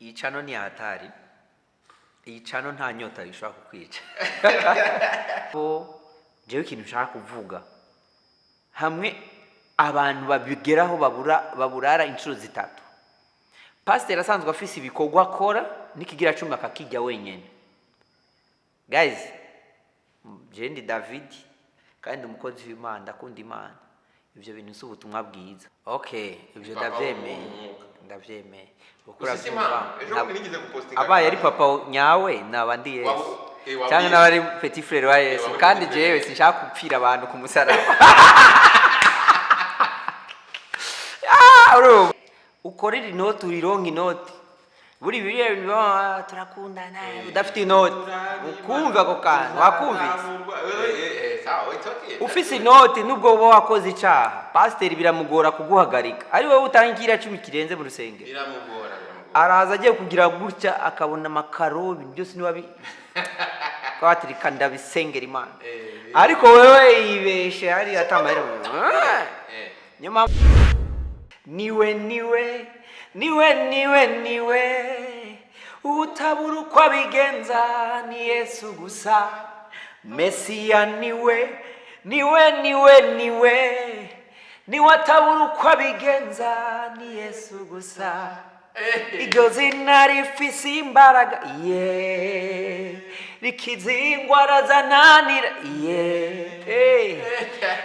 Iyi channel ni hatari. Iyi channel nta nyota ishobora kukwica. Ko jewe ikintu nshaka kuvuga, hamwe abantu babigeraho babura, baburara inshuro zitatu. Pasiteri asanzwe afise ibikorwa akora, n'ikigira cumi akakijya wenyene. Guys, je ndi David kandi umukozi w'Imana, ndakunda Imana. Ibyo bintu si ubutumwa bwiza. Okay, ibyo Papa ndavyemeye. w'umwuka. Ndavyemeye kuko Gusa si uravyumva, impamvu ejo bundi nigeze gupostinga abaye ari papa nyawe naba ndi Yesu, waba cyangwa uri naba ari petit frère wa Yesu. Waba uri Kandi petit jewe frère. sinshaka gupfira abantu ku musaraba. Ah, urumva ukorera inoti, urironka inoti, buri biriya bintu baba turakundana, udafite inoti ukumva ako kantu wakumvise. Ufise inoti, nubwo uba wakoze icaha, pasiteri biramugora kuguhagarika. Ari wowe utanga ikira cumi kirenze mu rusengero, Biramugora, biramugora. Araza agiye kugira gutya akabona amakaro, ibintu byose niba bi kwatirika, ndabisengera Imana. Ariko wewe yibeshe hariya atamahera. Niyo mpamvu niwe, niwe, niwe, niwe, niwe utabura uko abigenza, ni Yesu gusa. Mesiya niwe, niwe, niwe, niwe, niwe atabura uko abigenza, ni Yesu gusa. Iryo zina rifise imbaraga ye, rikiza ingwara zananira ye,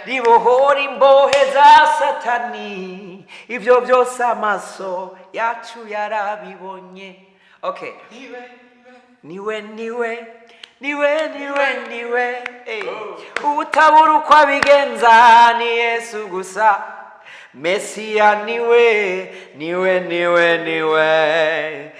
ribohora imbohe za Satani. Ibyo byose amaso yacu yarabibonye. Okay, niwe, niwe, niwe, niwe, niwe utabura uko abigenza, ni Yesu gusa. Mesiya niwe, niwe, niwe, niwe.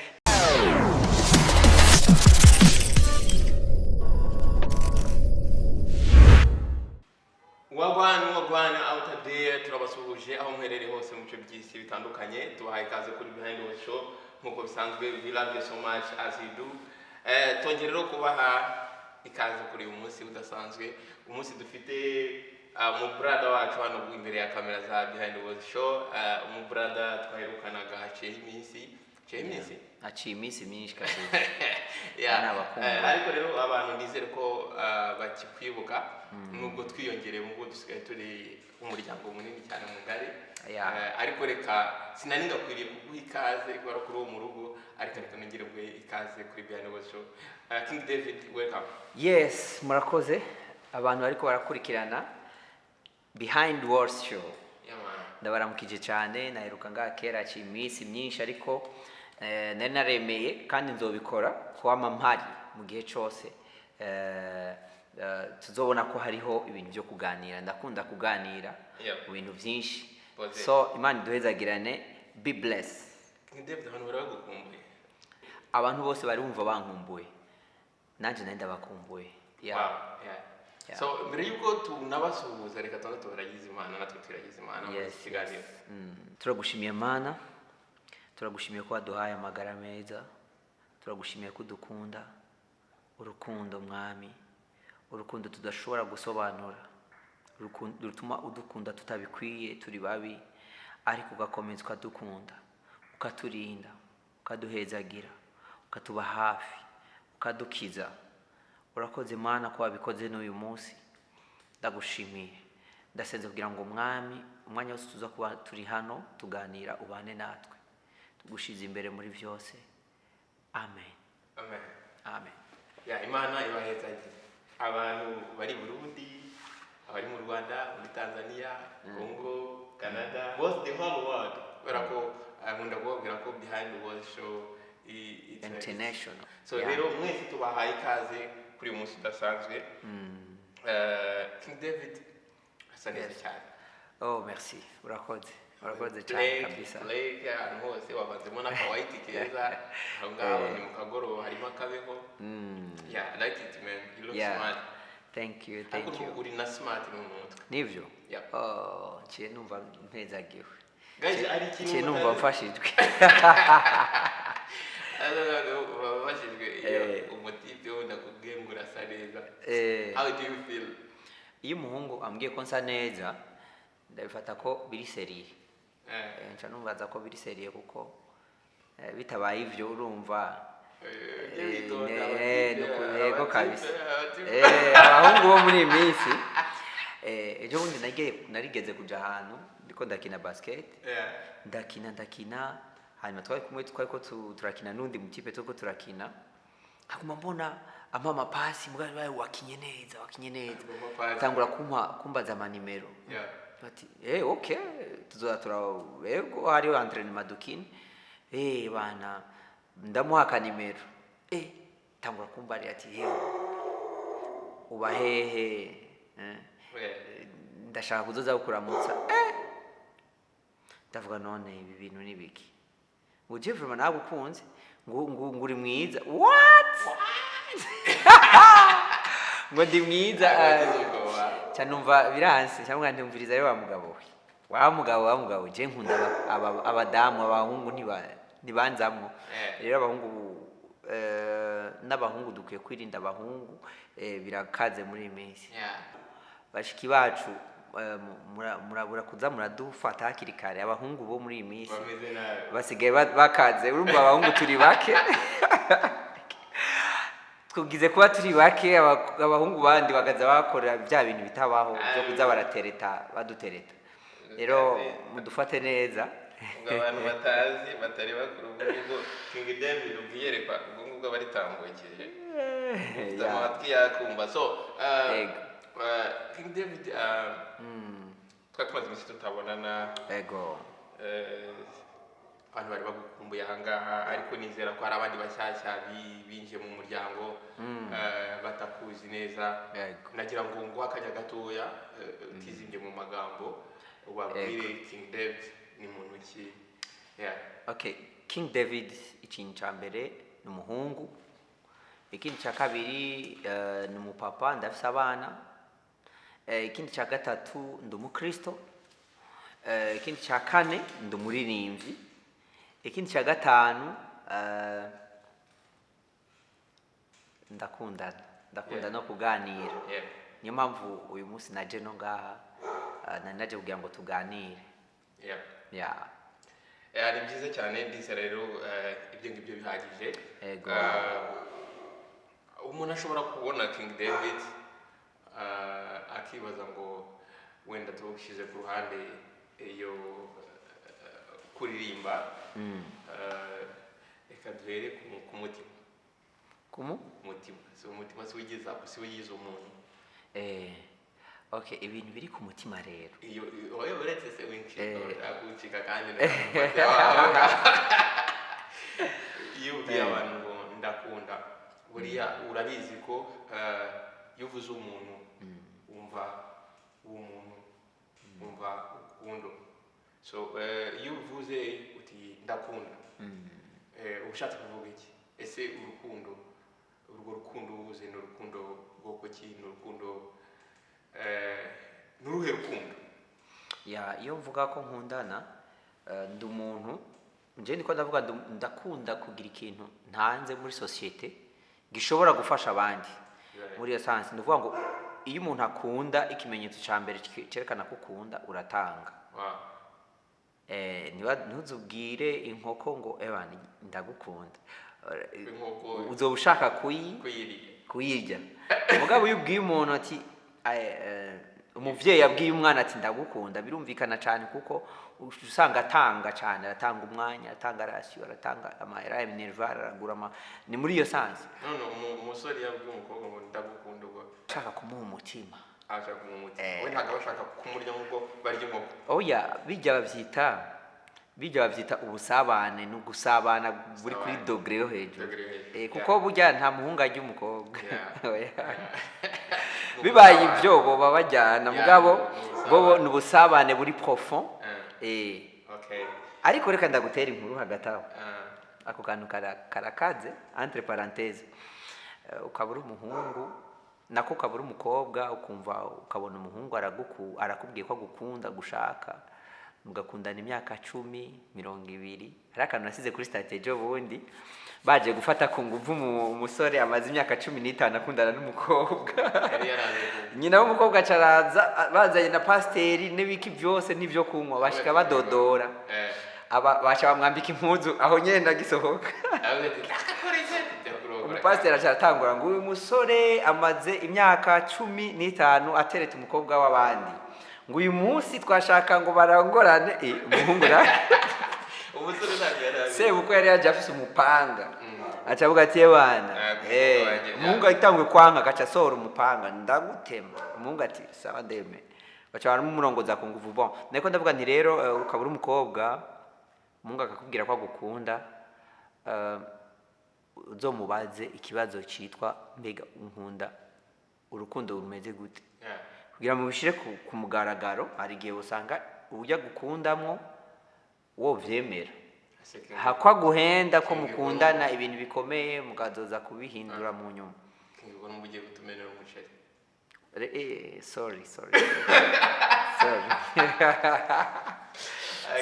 Wagwan, wagwan out there! Turabasuhuje aho muherereye hose mu bice by'isi bitandukanye. Tubahaye ikaze kuri Behind the Show nk'uko bisanzwe. We love you so much as you do. Twongere rero kubaha ikaze kuri uyu munsi udasanzwe, umunsi dufite umubrother wacu hano imbere ya kamera za Behind the Show, umubrother twaherukanaga haciyeho iminsi, haciyeho iminsi. Haciye iminsi myinshi kabisa. Yeah. N'abakumbuye. Ariko rero abantu nizere ko bakikwibuka, nubwo twiyongereye mu dusigaye turi umuryango munini cyane mugari. Ariko reka sinari ngakwiriye kuguha ikaze kubera kuri uwo mu rugo, ariko reka nongere guhe ikaze kuri Behind the Show. King David, welcome. Yes, murakoze abantu bariko barakurikirana Behind Walls Show. Yeah, man. Ndabaramukije cyane. Naheruka ngaha kera, haciye iminsi myinshi, ariko nari naremeye kandi nzobikora kwama mpari mu gihe cyose tuzobona ko hariho ibintu byo kuganira. Ndakunda kuganira mu bintu byinshi. Poze. So Imana iduhezagirane, be blessed. King David, abantu baragukumbuye. Abantu bose bari bumva bankumbuye, nanjye nari ndabakumbuye. Yeah. Wow. Yeah. Yeah. So mbere yuko tunabasuhuza, reka tubanze tubaragize Imana, natwe twiragize Imana muri iki kiganiro. Turagushimiye Mana, turagushimiye ko waduhaye amagara meza, turagushimiye ko udukunda urukundo, Mwami, urukundo tudashobora gusobanura, urukundo rutuma udukunda tutabikwiye, turi babi, ariko ugakomeza ukadukunda, ukaturinda, ukaduhezagira, ukatuba hafi, ukadukiza. Urakoze Mana ko wabikoze n'uyu munsi. Ndagushimiye, ndasenze kugira ngo Mwami, umwanya wose tuza kuba turi hano tuganira, ubane natwe. Tugushize imbere muri byose. Amen. Amen. Amen. Ya, Imana ibahezagire abantu bari i Burundi, abari mu Rwanda, muri Tanzania, Congo, Canada, both the whole world, kubera ko nkunda kubabwira ko Behind the World Show it's International. So rero mwese tubahaye ikaze kuri uyu munsi udasanzwe. King David asa neza cyane. Oh, merci, urakoze, urakoze cyane. Black, Kabisa. black ahantu hose, wavanzemo n'akawhite keza aho ngaho, ni mu kagoroba, harimo akabeho. Yeah, I like it, man. You look smart. Thank you. Ariko Thank you. uri na smart mu mutwe. Nivyo. Yeah. Oh, nciye numva mpezagiwe. Guys, ari ikintu Nciye numva mfashijwe. Babashijwe iyo umutipe wenda akubwiye ngo urasa neza. How do you feel? Iyo umuhungu ambwiye ko nsa neza, ndabifata ko biri sérieux. Nca numvaza ko biri sérieux, kuko bitabaye ivyo, urumva, Ujye witonda, abatipe, yego abatipe, kabisa. abatipe. Abahungu bo muri iyi minsi, ejo bundi narigeze kuja ahantu ndiko ndakina basket. Ndakina, ndakina, hanyuma twari kumwe, twariko turakina n'undi mukipe, turiko turakina, haguma mbona ampa amapasi, mugabo baye wakinye neza, wakinye neza. Agomba pasi. Tangura kumpa, kumbaza amanimero. Ati okay, tuzoza tura, yego, hariho entraînement dukine. Bana, ndamuha akanimero, tangura kumbarira ati: "Yewe, uba hehe?" "Ndashaka kuzoza kukuramutsa." Ndavuga: "None ibi bintu ni biki?" Ngo: "Je vraiment nagukunze, ngo uri mwiza." What? Ngo ndi mwiza? Abagize ubwoba. Ca numva biranse, cyangwa ntumviriza rero, wa mugabo we, wa mugabo, wa mugabo, je nkunda abadamu, abahungu ntibanzamwo. Rero abahungu, n'abahungu dukwiye kwirinda abahungu, birakaze muri iyi minsi. Bashiki bacu, murabura kuza muradufata hakiri kare. Abahungu bo muri iyi minsi bameze nabi. Basigaye bakaze. Urumva, abahungu turi bake, tugize kuba turi bake, abahungu bandi bakaza bakora bya bintu bitabaho byo kuza baratereta, badutereta. Rero mudufate neza. Ngo abantu batazi, batari bakuru, ubwo ngubwo King David ubwiyerekwa, ubwo ngubwo aba aritambukije. Ufite amatwi yakumva. So Yego. King David, twari tumaze iminsi tutabonana. Abantu bari bagukumbuye ahangaha, ariko nizera ko hari abandi bashyashya binjiye mu muryango, batakuzi neza. Nagira ngo nguhe akanya gatoya, utizimbye mu magambo, ubabwire King David ni muntu ki. Yeah. Okay, King David, ikintu cya mbere ni umuhungu. Ikindi cya kabiri, ni umupapa, ndafise abana. Ikindi cya gatatu, ndi umukristo. Ikindi cya kane, ndi umuririmbyi. Ikindi cya gatanu, ndakundana, ndakunda no kuganira. Niyo mpamvu uyu munsi naje no ngaha, nari naje kugira ngo tuganire. Yeah. Ni byiza cyane. Ndizera rero ibyo ngibyo bihagije. Ego. Umuntu ashobora kubona King David, akibaza ngo wenda tuwushyize ku ruhande iyo kuririmba. Reka duhere ku mutima. Kumu Umutima, si umutima, si wigize umuntu. Okay, ibintu biri ku mutima rero. Iyo wowe uretse se wincika, akuncika kandi iyo ubwiye abantu ngo ndakunda, buriya urabizi ko iyo uvuze umuntu wumva uwo muntu, wumva urukundo. So iyo uvuze uti ndakunda, uba ushatse kuvuga iki? Ese urukundo, urwo rukundo uvuze ni urukundo bwoko ki? Ni urukundo, ni uruhe rukundo? Ya, iyo mvuga ko nkundana, ndi umuntu, nje niko ndavuga, ndakunda kugira ikintu ntanze muri société gishobora gufasha abandi. Muri iyo sens, ni ukuvuga ngo iyo umuntu akunda, ikimenyetso cya mbere cyerekana ko ukunda, uratanga. Niba ntuzubwire inkoko ngo: "Eba, ndagukunda." Inkoko uzoba ushaka kuyi kuyiriye. Kuyirya. Mugabo iyo ubwiye umuntu ati, umuvyeyi abwiye umwana ati ndagukunda, birumvikana cyane, kuko usanga atanga cyane, aratanga umwanya, aratanga ration, aratanga amahera ya minerval, aragura ama, ni muri iyo sens. None umusore yabwiye umukobwa ngo ndagukunda, ubwo Ashaka kumuha umutima. Ashaka kumuha umutima. We ntabwo aba ashaka kumurya nk'uko barya inkoko. Oya, bijya babyita ubusabane, ni ugusabana buri kuri Ubusabane. Degré yo hejuru. Degré yo hejuru. Kuko burya nta muhungu arya umukobwa. Oya. Ni Bibaye ubusabane. ibyo boba bajyana. Mugabo ni ubusabane. Bobo ni ubusabane buri profond. Ariko reka ndagutera inkuru hagati aho. Ako kantu karakaze, entre parenthèse. Ukaba uri umuhungu, nako ukaba uri umukobwa, ukumva, ukabona umuhungu arakubwiye ko agukunda, gushaka. Mugakundana imyaka 10, 20. Hari akantu nasize kuri statut ejo bundi, baje gufata ku nguvu umusore amaze imyaka 15 akundana n'umukobwa. Yari yaranze. Nyina w'umukobwa acaraza, bazanye na pasiteri n'ibiki byose n'ibyo kunywa, bashika badodora, aba baca bamwambika impuzu aho nyene ndagisohoka. Aravuga ati ndakakoreze kurongora. Umupasiteri aca aratangura ngo uyu musore amaze imyaka 15 atereta umukobwa w'abandi, ngo uyu munsi twashaka ngo barongorane. Umuhungu na Umusore ntabwo yari abizi. Sebukwe yari yaje afise umupanga, aca avuga ati ebana, Ah, wanjye. Umuhungu atanguye kwanka, agaca asohora umupanga, ndagutema. Umuhungu ati sawa, ndeme. Baca baramurongoza ku nguvu. Bon, niko ndavuga nti rero, ukaba uri umukobwa, umuhungu akakubwira ko agukunda, uzomubaze ikibazo citwa: mbega unkunda urukundo rumeze gute? Kugira ngo mubishire ku mugaragaro. Hari igihe usanga uburyo agukundamwo wovyemera, hakwa guhenda ko mukundana ibintu bikomeye, mukazoza kubihindura mu nyuma. Ubwo numva ugiye kutumenera umuceri. Sorry, sorry, sorry,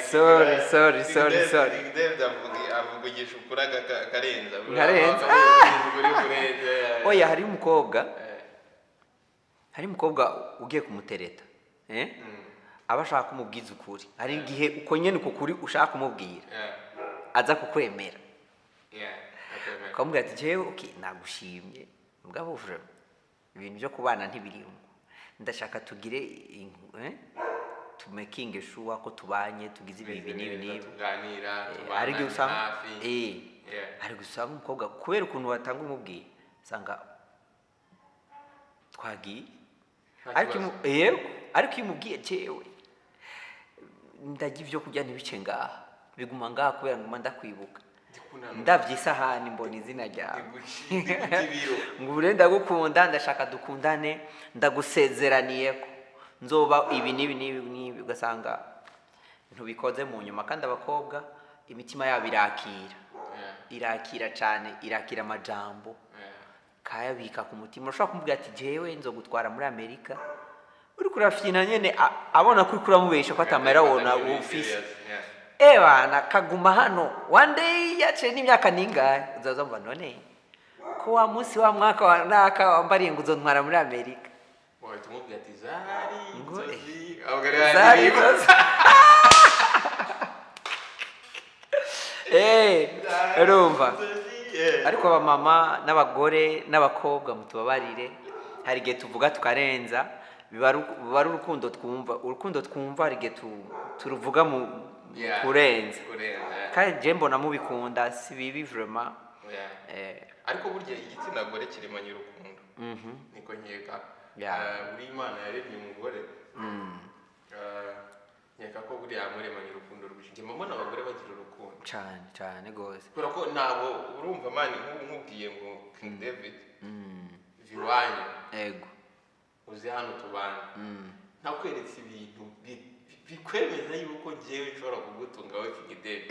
sorry, sorry, sorry, sorry. King David avugisha ukuri akarenza. Nkarenza. Avugisha ukuri kurenza. Oya, hari umukobwa ugiye kumutereta, eh? Aba ashaka kumubwiza ukuri. Hari igihe uko nyene uko kuri ushaka kumubwira, aza kukwemera. Akwemera. Ukamubwira ati jewe okay, nagushimye, mugabo vraiment ibintu byo kubana ntibirimo, ndashaka tugire tumakinge sure ko tubanye, tugize ibi ibi n'ibi Tumeze neza, n'ibi. Tuganira, Hari igihe tubana usanga hafi. Hari igihe usanga umukobwa, kubera ukuntu watanga umubwiye, usanga twagiye. Nta Ariko kibazo. Yego, ariko iyo umubwiye jewe ndarya ibyo kurya ntibice ngaha, biguma ngaha kubera nguma ndakwibuka, Ndikundana. ndabye isahani mbona izina ryawe, Ndiguca ibiro. ngo ubu rero ndagukunda, ndashaka dukundane, ndagusezeraniye ko nzoba ibi n'ibi n'ibi n'ibi, ugasanga ntubikoze mu nyuma. Kandi abakobwa imitima yabo irakira, irakira cyane, irakira amajambo, kayabika ku mutima. Ushobora kumubwira ati jewe nzogutwara muri Amerika, uriko urafyina nyene, abona ko uriko uramubesha ko atamahera wona ufise. Ebana, kaguma hano, one day yaciye n'imyaka ningahe, uzaza mva none ko wa munsi wa mwaka wa naka wambariye ngo uzontwara muri Amerika. Wahita umubwira ati zari Ngo, inzozi, ahubwo ari Zari indirimbo. inzozi. Zari Urumva, inzozi, yeah. ariko abamama n'abagore n'abakobwa, mutubabarire, hari igihe tuvuga tukarenza. Biba ari urukundo twumva, urukundo twumva hari igihe turuvuga mu kurenza. Kurenza, yeah. Kandi je mbona mubikunda, si bibi vraiment. Ariko burya igitsina gore kiremanye urukundo, niko nkeka. Buri Imana yaremye umugore, nkeka ko buriya yamuremanye urukundo rwinshi. Njye mbona abagore bagira urukundo. Cane cane gose. Kubera ko ntabwo urumva man, nk'ubu nkubwiye ngo King David, viwanyu, uzi hano tubana, ntakweretse ibintu bikwemeza yuko njyewe nshobora kugutunga wowe King David,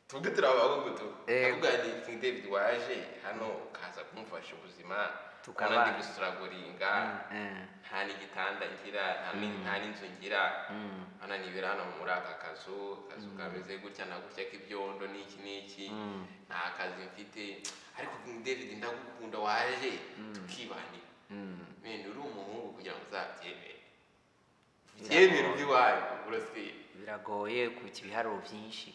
tuvuge turi abagugutu, Ego. ndavuga nti King David, waje hano ukaza kumfasha ubuzima, Tukabana. ubona ndi gustrugglinga, nta n'igitanda ngira, nta n'inzu ngira, hano nibera hano muri aka kazu kameze gutya na gutya k'ibyondo n'iki n'iki, nta kazi mfite, ariko King David ndagukunda, waje tukibanira. Man, uri umuhungu, kugira ngo uzabyemere, ubyemere iby'iwanyu urasiye. Biragoye kuta ibiharuro byinshi,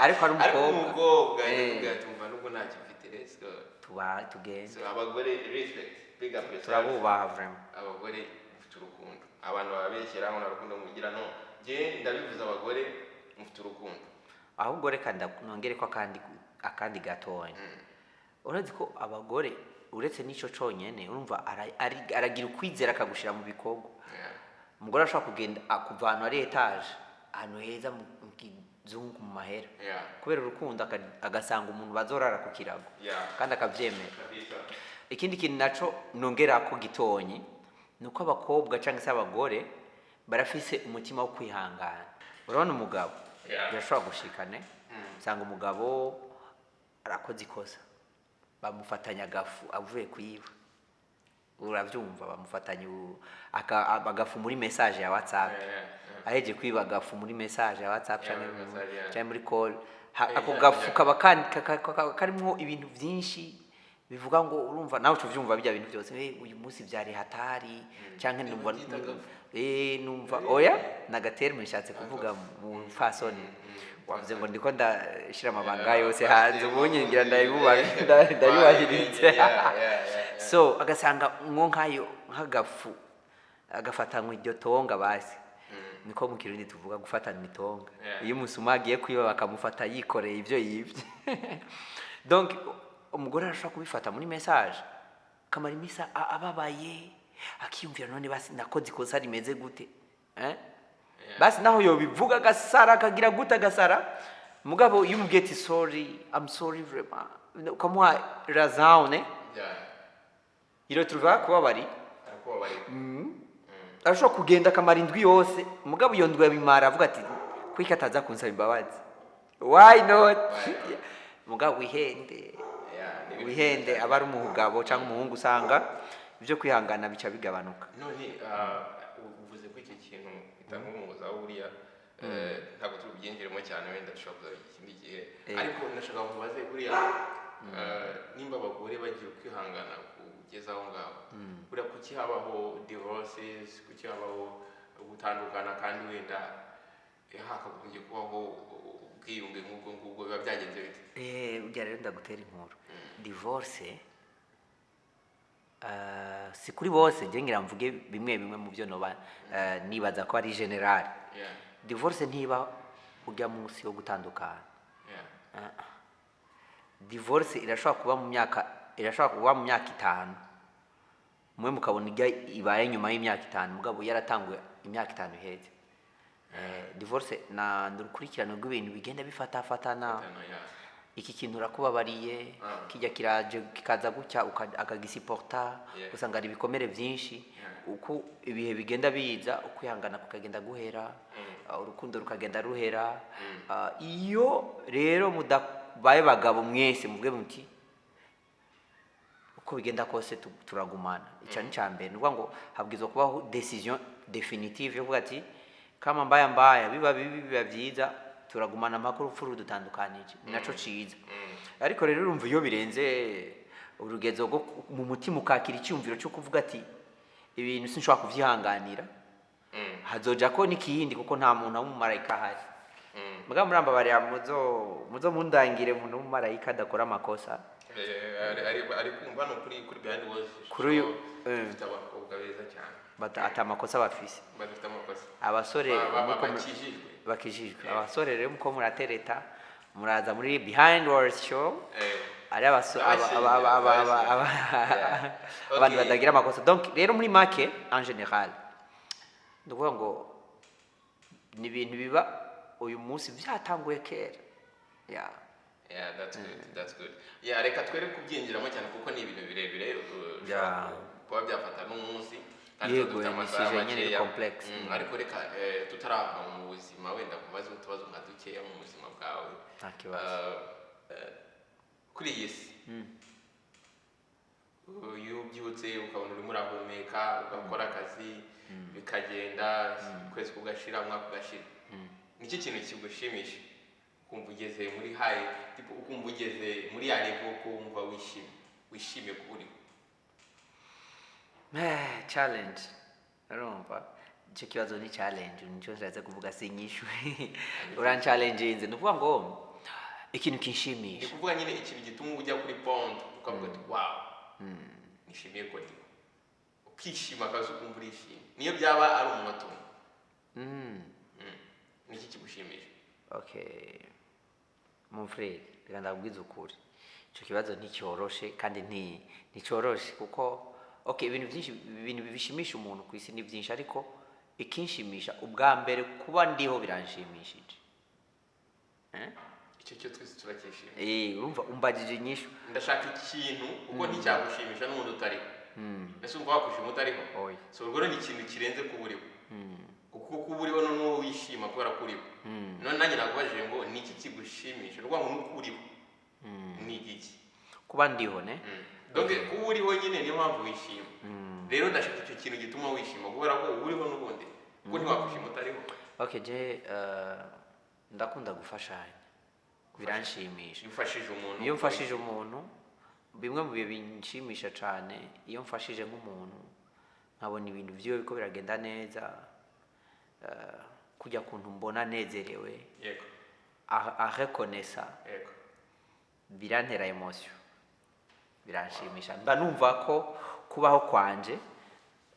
ariko ari Ariko umukobwa, umukobwa yakubwira ati umva, nubwo ntacyo mfite, let's go. Tuba tugende. So abagore, respect, big up yourself. Turabubaha vraiment. Abagore mufite urukundo. Abantu bababeshyera ngo nta rukundo mugira, no njye ndabivuze, abagore mufite urukundo. Ahubwo reka nongere ko akandi gatonya. Uretse ko abagore, uretse n'ico conyene, urumva aragira ukwizera akagushira mu bikorwa. Umugore ashobora kugenda kuva ahantu hari étage, ahantu heza mu kizungu, mu mahera, kubera urukundo, agasanga umuntu bazorara ku kirago, kandi akavyemera. Kabisa. Ikindi kintu naco nongera ko gitonyi ni uko abakobwa cyangwa se abagore barafise umutima wo kwihangana. Urabona umugabo, birashobora gushikane usanga umugabo arakoze ikosa, bamufatanya agafu avuye kuyiba, urabyumva, bamufatanya agafu muri message ya WhatsApp. Aheje kwiba agafu muri message ya WhatsApp Yeah, canke muri message, yeah. canke muri call. Ako gafu kaba karimwo ibintu byinshi bivuga ngo urumva nawe uca uvyumva bijya bintu byose, uyu munsi byari hatari canke numva Babyita agafu. Numva oya nagaterme nshatse kuvuga mu mfasoni. Wavuze ngo ndiko ndashira amabanga yose hanze, ubunye ngira ndayubahirize. So agasanga nko nkayo nk'agafu agafatanywa iryo tonga, basi niko mu Kirundi tuvuga gufatana itonga. Iyo umusuma agiye kwiba bakamufata yikoreye ibyo yibye, donc umugore arashobora kubifata muri message, akamara iminsi ababaye, akiyumvira none basi nakoze ikosa rimeze gute, eh? Basi naho yobivuga agasara, akagira gute, agasara, mugabo iyo umubwiye ati sorry, I'm sorry vraiment, ukamuha raison, iretrouva kubabari. Arakubabarira. Arashobora kugenda akamara indwi yose, mugabo iyo ndwi yabimara avuga ati kuki ataza kunsaba imbabazi, why not? Mugabo wihende, Yeah, ni ibintu wihende, byiza. Aba ari umugabo cyangwa umuhungu, usanga ibyo kwihangana bica bigabanuka. None uvuze ko iki kintu bitanga buriya, ntabwo tubyinjiremo cyane, wenda dushobora kuzabigira ikindi gihe. Ariko ndashaka kubaze buriya, nimba abagore bagiye kwihangana kugeza aho ngaho, buriya kuki habaho divorces, kuki habaho gutandukana, kandi wenda hakagombye kubaho ubwiyunge nk'ubwo ngubwo, biba byagenze bite? Burya rero ndagutera inkuru, divorce si kuri bose, njye ngira mvuge bimwe bimwe mu byo noba nibaza ko ari general. Divorce ntiba ujya munsi wo gutandukana. Divorce irashobora kuba mu myaka, irashobora kuba mu myaka 5, mwe mukabona ijya ibaye nyuma y'imyaka 5, mugabo yaratanguye imyaka 5 iheze. Divorce na ni urukurikirane rw'ibintu bigenda bifatafatana. Tano, yeah. Iki kintu urakubabariye, kijya kiraje kikaza gutya, akagisiporta. Usanga hari ibikomere byinshi. Uko ibihe bigenda biza, ukwihangana kukagenda guhera, urukundo rukagenda ruhera. Iyo rero mudabaye bagabo mwese muvuge muti uko bigenda kose turagumana, icyo ni icya mbere. Ni ukuvuga ngo habwirizwa kubaho décision définitive yo kuvuga ati kama mbaya mbaya, biba bibi biba byiza, turagumana mpaka urupfu rudutandukanije. Ni naco ciza. Ariko rero urumva iyo birenze urugezo rwo mu mutima ukakira icyumviro cyo kuvuga ati ibintu sinshobora kuvyihanganira, hazoja ko n'ikindi, kuko nta muntu w'umumarayika ahari. Mugabo murambabarira, muzo mundangire umuntu w'umumarayika adakora amakosa. Ari kumva no kuri Behind Walls. Kuri uyu, Dufite abakobwa beza cyane. Ata amakosa bafise. Badafite amakosa. Abasore Bakijijwe. Bakijijwe. Abasore rero muko muratereta, muraza muri Behind Walls Show, ari abantu batagira amakosa. Donc rero muri make, en général, ni ukuvuga ngo ni ibintu biba uyu munsi byatanguye kera, yeah. Yeah, that's good. That's good. Yeah, reka twere kubyinjiramo cyane kuko ni ibintu birebire, ushobora kuba byafata n'umunsi kandi Yego, tuba dufite ni amasaha sujet nyine makeya. complex. Ariko reka tutarava mu buzima, wenda kubaza utubazo nka dukeya mu buzima bwawe. Nta kibazo. Kuri iyi si, iyo ubyutse ukabona urimo urahumeka, ugakora akazi bikagenda, ukwezi kugashira, umwaka ugashira, nicyo kintu kigushimisha ukumva ugeze muri high, tipo ukumva ugeze muri ya level, ukumva wishimye, wishimiye kuba uriho? Challenge, urumva icyo kibazo ni challenge, nicyo nshatse kuvuga, si inyishu, uranchallenginze. Ni ukuvuga ngo ikintu Ni kinshimisha, kuvuga nyine ikintu gituma ujya kuri pont ukavuga ati wow, nishimiye ko ndiho, ukishima akazi, ukumva urishimye niyo byaba ari umunota umwe. Niki kigushimisha? Okay, mon frère, reka ndabwize ukuri, icyo kibazo nticyoroshe kandi nticyoroshe kuko okay, ibintu byinshi, ibintu bishimisha umuntu ku isi ni byinshi, ariko ikinshimisha ubwa mbere, kuba ndiho biranshimishije, eh? Icyo cyo twese turacyishimiye. Urumva umbajije inyishu. Ndashaka ikintu kuko nticyagushimisha n'ubundi utariho. Ese umva wakwishima utariho? Oya. So urwo ni ikintu kirenze kuba uriho, kuko kuba uriho noneho wishima kubera ko uriho. None nanjye nakubajije ngo ni iki kigushimisha, ni ukuvuga ngo nuko uriho ni igiki? Kuba ndiho ne. Donc kuba uriho nyine niyo mpamvu wishima. Rero ndashaka icyo kintu gituma wishima kubera ko uba uriho n'ubundi, kuko ntiwakwishima utariho. Okay, je ndakunda gufashanya, biranshimisha. Iyo ufashije umuntu? Iyo mfashije umuntu, bimwe mu bihe binshimisha cyane, iyo mfashije nk'umuntu nkabona ibintu byiwe biko biragenda neza, kujya kuntu mbona nezerewe, arekonesa, birantera émotion, biranshimisha, mba numva ko kubaho kwanje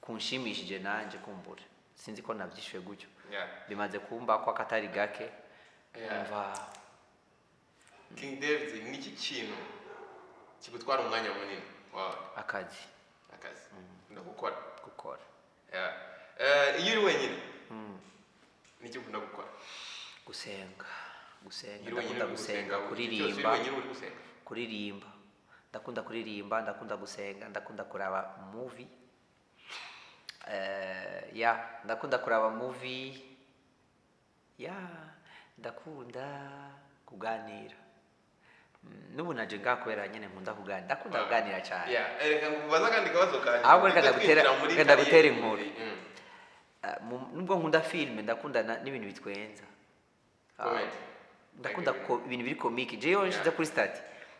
kunshimishije nanje. Kumbura sinzi ko nabyishuye gutyo. Bimaze kumba ko akatari gake. Umva. King David, niki kintu kigutwara umwanya munini wawe? Akazi. Akazi no gukora? Gukora. Yeah. Iyo uri wenyine, niki ukunda gukora? Gusenga, gusenga. Iyo uri wenyine Ndakunda uri gusenga, gusenga, igihe cyose uri kuririmba. wenyine uri gusenga? Kuririmba, ndakunda kuririmba, ndakunda gusenga, ndakunda kuraba movie. Ya, ndakunda kuraba movie. Ya, ndakunda kuganira. N'ubu naje ngaha kubera nyine nkunda kuganira, ndakunda kuganira cyane. Yeah, reka ngubaze akandi kabazo kanjye. Ahubwo reka Tujye twinjira muri reka ndagutera carrière. inkuru. Nubwo nkunda filime, ndakunda n'ibintu bitwenza. Comedy. Ndakunda Like, ibintu biri comique. Jewe nshize kuri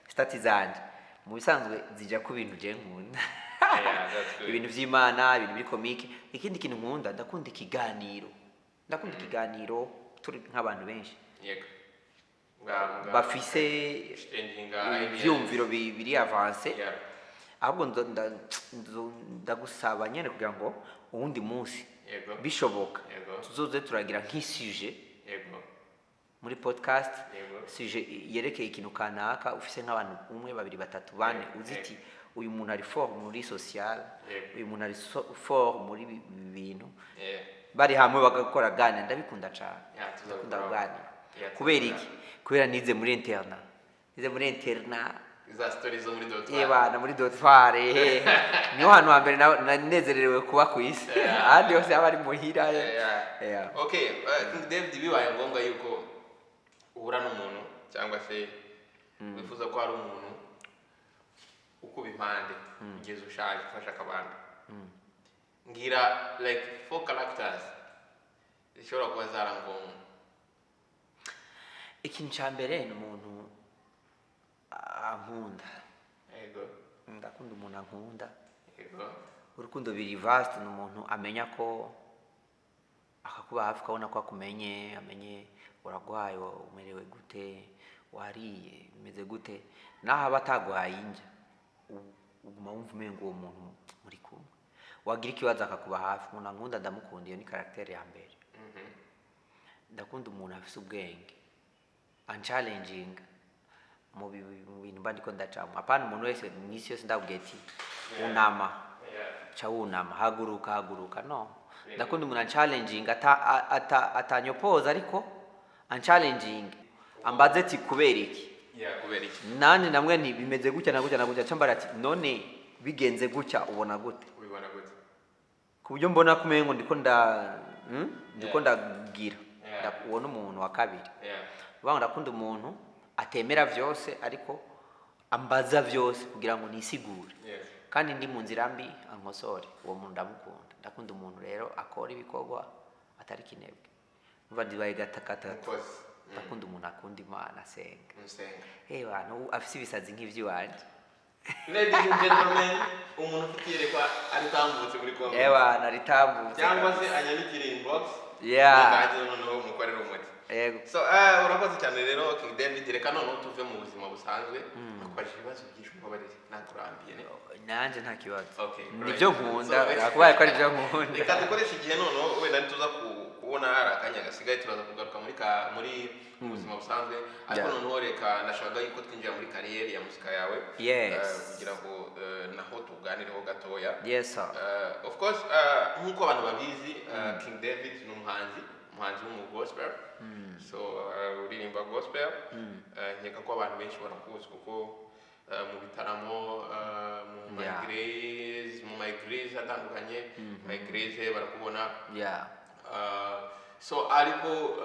statut zanje mu bisanzwe zija ku bintu je nkunda. Yeah, that's good. Ibintu by'Imana, ibintu biri comique. Ikindi kintu nkunda, ndakunda ikiganiro, ndakunda ikiganiro turi nk'abantu benshi Yego. Bwa bafise exchanging ideas. ivyumviro biri avancé. Ahubwo ndagusaba nyene kugira ngo uwundi munsi, bishoboka, tuzoze turagira nk'isujet muri podcast, sujet yerekeye ikintu kanaka, ufise nk'abantu umwe, babiri, batatu, bane, uzi iti uyu muntu ari fort muri social, uyu muntu ari fort muri ibi bintu, bari hamwe bagakora ganira. Ndabikunda cyane. Yeah, Ndakunda tuzabikora. kuganira. Yeah, Kubera tuzabikora. iki? Kubera nize muri internat, nize muri internat. Za stories zo muri dortoir. Yebana, muri dortoir niho hantu hambere nanezererewe kuba ku isi. Ahandi hose haba ari muhira. Yeah. Okay, King David, bibaye ngombwa yuko uhura n'umuntu cyangwa se wifuza ko hari umuntu ukuba impande kugeza ushaje, ufashe akabando, ngira like four characters zishobora kuba zaranga uwo muntu. Ikintu cya mbere ni umuntu ankunda. Ndakunda umuntu ankunda. Urukundo biri vaste. Ni umuntu amenya ko akakuba hafi, ukabona ko akumenye, amenye uragwaye, umerewe gute, wariye, umeze gute. Naho aba ataguhaye indya, uguma wumva umengo uwo muntu muri kumwe, wagira ikibazo akakuba hafi. Umuntu ankunda ndamukunda. Iyo ni caractère ya mbere. Ndakunda umuntu afise ubwenge, anchallenginga mu bintu mba ndiko ndacamwo. Apana umuntu wese mw'isi yose ndabwiye ati unama, ca wunama, haguruka, haguruka. No, ndakunda umuntu anchallenginga, atanyopoza, ariko anchallenginga, ambaze ati kubera iki? Yeah, kubera iki? Nanje namwe nti bimeze gutya na gutya na gutya, ca mbara ati none bigenze gutya ubona gute? Ubibona gute? Ku buryo mbona kumengo ndiko nda ndiko ndagira. Uwo ni umuntu wa kabiri. Uvuga ngo ndakunda umuntu atemera vyose, ariko ambaza vyose kugira ngo nisigure, kandi ndi mu nzira mbi ankosore. Uwo muntu ndamukunda. Ndakunda umuntu rero akora ibikorwa atari kinebwe. Umva, ndibaye gatatu. Umukozi. Ndakunda umuntu akunda Imana, asenga. Umusenga. Eh bantu, afise ibisazi nk'ivy'iwanje. Ladies and gentlemen, umuntu ufite iyerekwa aritambutse muri comment. Ewana, ritambutse. Cyangwa se anyandikire inbox. Nanjye noneho mukorere umuti. Yego. So urakoze cyane rero, King David. Reka noneho tuve mu buzima busanzwe. Nakubajije ibibazo byinshi, umbabarire, nakurambiye ne. Nanje nta kibazo. Okay, great. Nibyo nkunda. So, Nakubaye ko ari byo nkunda. Reka dukoreshe igihe noneho, wenda nituza kubona hari akanya gasigaye turaza kugaruka muri ka muri mu buzima busanzwe, ariko noneho reka nashakaga yuko twinjira muri carrière ya muzika yawe. Yes. Kugira ngo naho tuganireho gatoya. Yes sir. Of course, nk'uko abantu babizi, King David ni umuhanzi w'umu gospel, so uririmba gospel. Nkeka ko abantu benshi barakuzi kuko mu bitaramo, mu ma église, mu ma église atandukanye, mu ma église barakubona. So ariko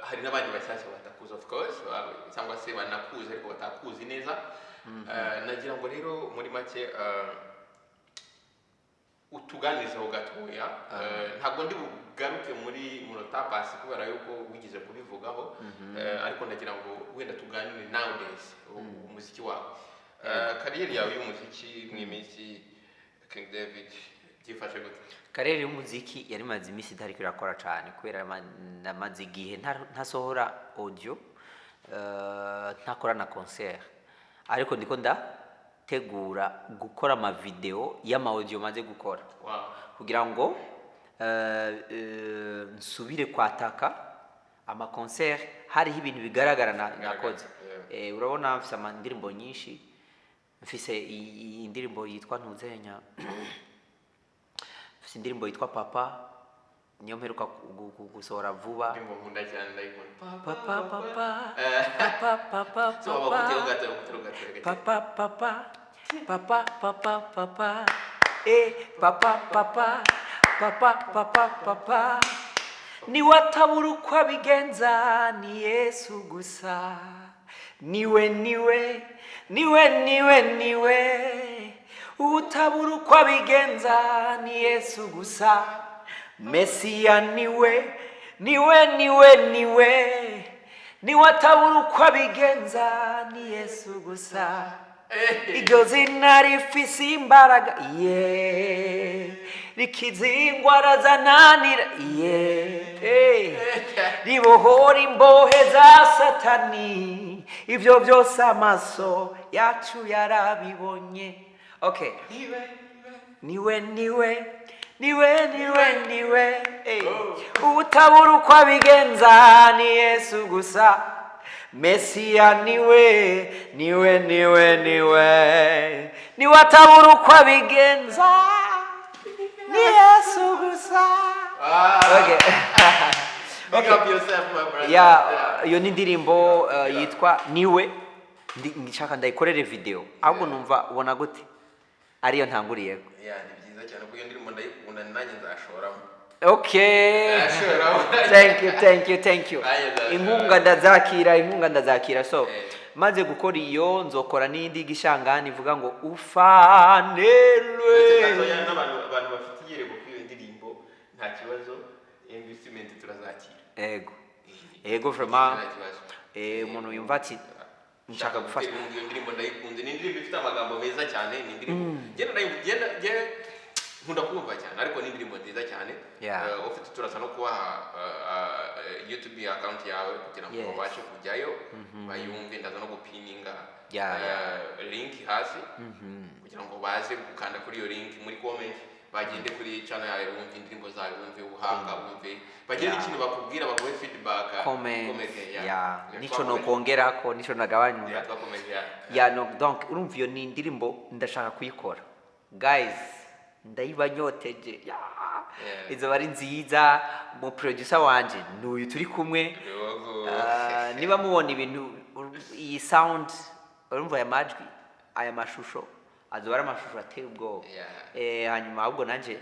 hari n'abandi bashyashya batakuzi, of course, cyangwa se banakuzi ariko batakuzi neza. Nagira ngo rero muri make utuganizeho gatoya. Ntabwo ndi tugaruke muri Munota Pasi kubera yuko wigeze kubivugaho. Ariko ndagira ngo wenda tuganire nowadays umuziki wawe. Career yawe y'umuziki mu minsi, King David, byifashe gute? Carrière y'umuziki yari imaze iminsi itariko irakora cyane kubera namaze igihe ntasohora audio, ntakora na concert, ariko ndiko ndategura gukora ama video y'ama audio maze gukora kugira ngo nsubire kwataka ama concert hariho ibintu bigaragara nakoze. Urabona mfise indirimbo nyinshi, mfise indirimbo yitwa Ntuzenya, mfise indirimbo yitwa Papa, niyo mperuka gusohora vuba. Indirimbo nkunda cyane, ndayikunda. Papa, papa, papa, papa, So papa, bagutera gato, bagutera gato gato. Papa, papa, papa, papa, papa, eh, papa, papa, papa, papa, papa, niwe atabura uko abigenza, ni Yesu gusa, niwe, niwe, niwe, niwe, niwe utabura uko abigenza, ni Yesu gusa, Mesiya, niwe, niwe, niwe, niwe, niwe atabura uko abigenza, ni Yesu gusa. Iryo zina rifise imbaraga ye, rikiza ingwara zananira ye, ribohora imbohe za Satani. Ibyo byose amaso yacu yarabibonye. Okay. Niwe, niwe, niwe, niwe, niwe, hey. Utabura uko abigenza, ni Yesu gusa, Mesiya, niwe, niwe, niwe, niwe, niwe atabura uko abigenza, ni Yesu gusa. Okay. Big up yourself, my brother. Ya, iyo ni indirimbo yitwa Niwe. Nshaka ndayikorere video, ahubwo numva ubona gute ariyo ntanguriyeko? Yeah, ni byiza cyane kuko iyo ndirimbo ndayikunda, nanjye nzashoramo. Okay. Nzashoramo. Thank you, thank you, thank you. Nanjye nzashoramo. Inkunga ndazakira, inkunga ndazakira. So maze gukora iyo, nzokora n'indi gishangani ivuga ngo Uretse ufanelwe. Gatoya, n'abantu, abantu bafite iyereko kuri iyo ndirimbo, nta kibazo, investment turazakira. Ego, ego, vraiment. Nta kibazo. Umuntu yumva ati nshaka gufasha. Gutera inkunga iyo ndirimbo, ndayikunze, ni indirimbo ifite amagambo meza cyane, ni indirimbo ngenda ndayumva, genda genda nkunda kumva cyane, ariko ni indirimbo nziza cyane. Ufite turasa no kubaha YouTube account yawe kugira ngo babashe kujyayo bayumve. Ndaza no gupininga link hasi kugira ngo baze gukanda kuri iyo link muri comment, bagende kuri channel yawe, bumve indirimbo zawe, bumve ubuhanga, bumve bagire n'ikintu bakubwira, baguhe feedback. Comment. Comment, yeah. Ya. Yeah, Nico twakomeje. nokongerako, nico nagabanyura. Yeah, twakomeje, yeah. Ya, no, donc urumva iyo ni indirimbo ndashaka kuyikora, guys, ndayibanyoteje ya. Izoba ari nziza. Mu producer wanje ni uyu turi kumwe. Yogo. Ah, niba mubona ibintu, iyi sound, urumva aya majwi, aya mashusho azoba ari amashusho ateye ubwoba. Hanyuma ahubwo nanje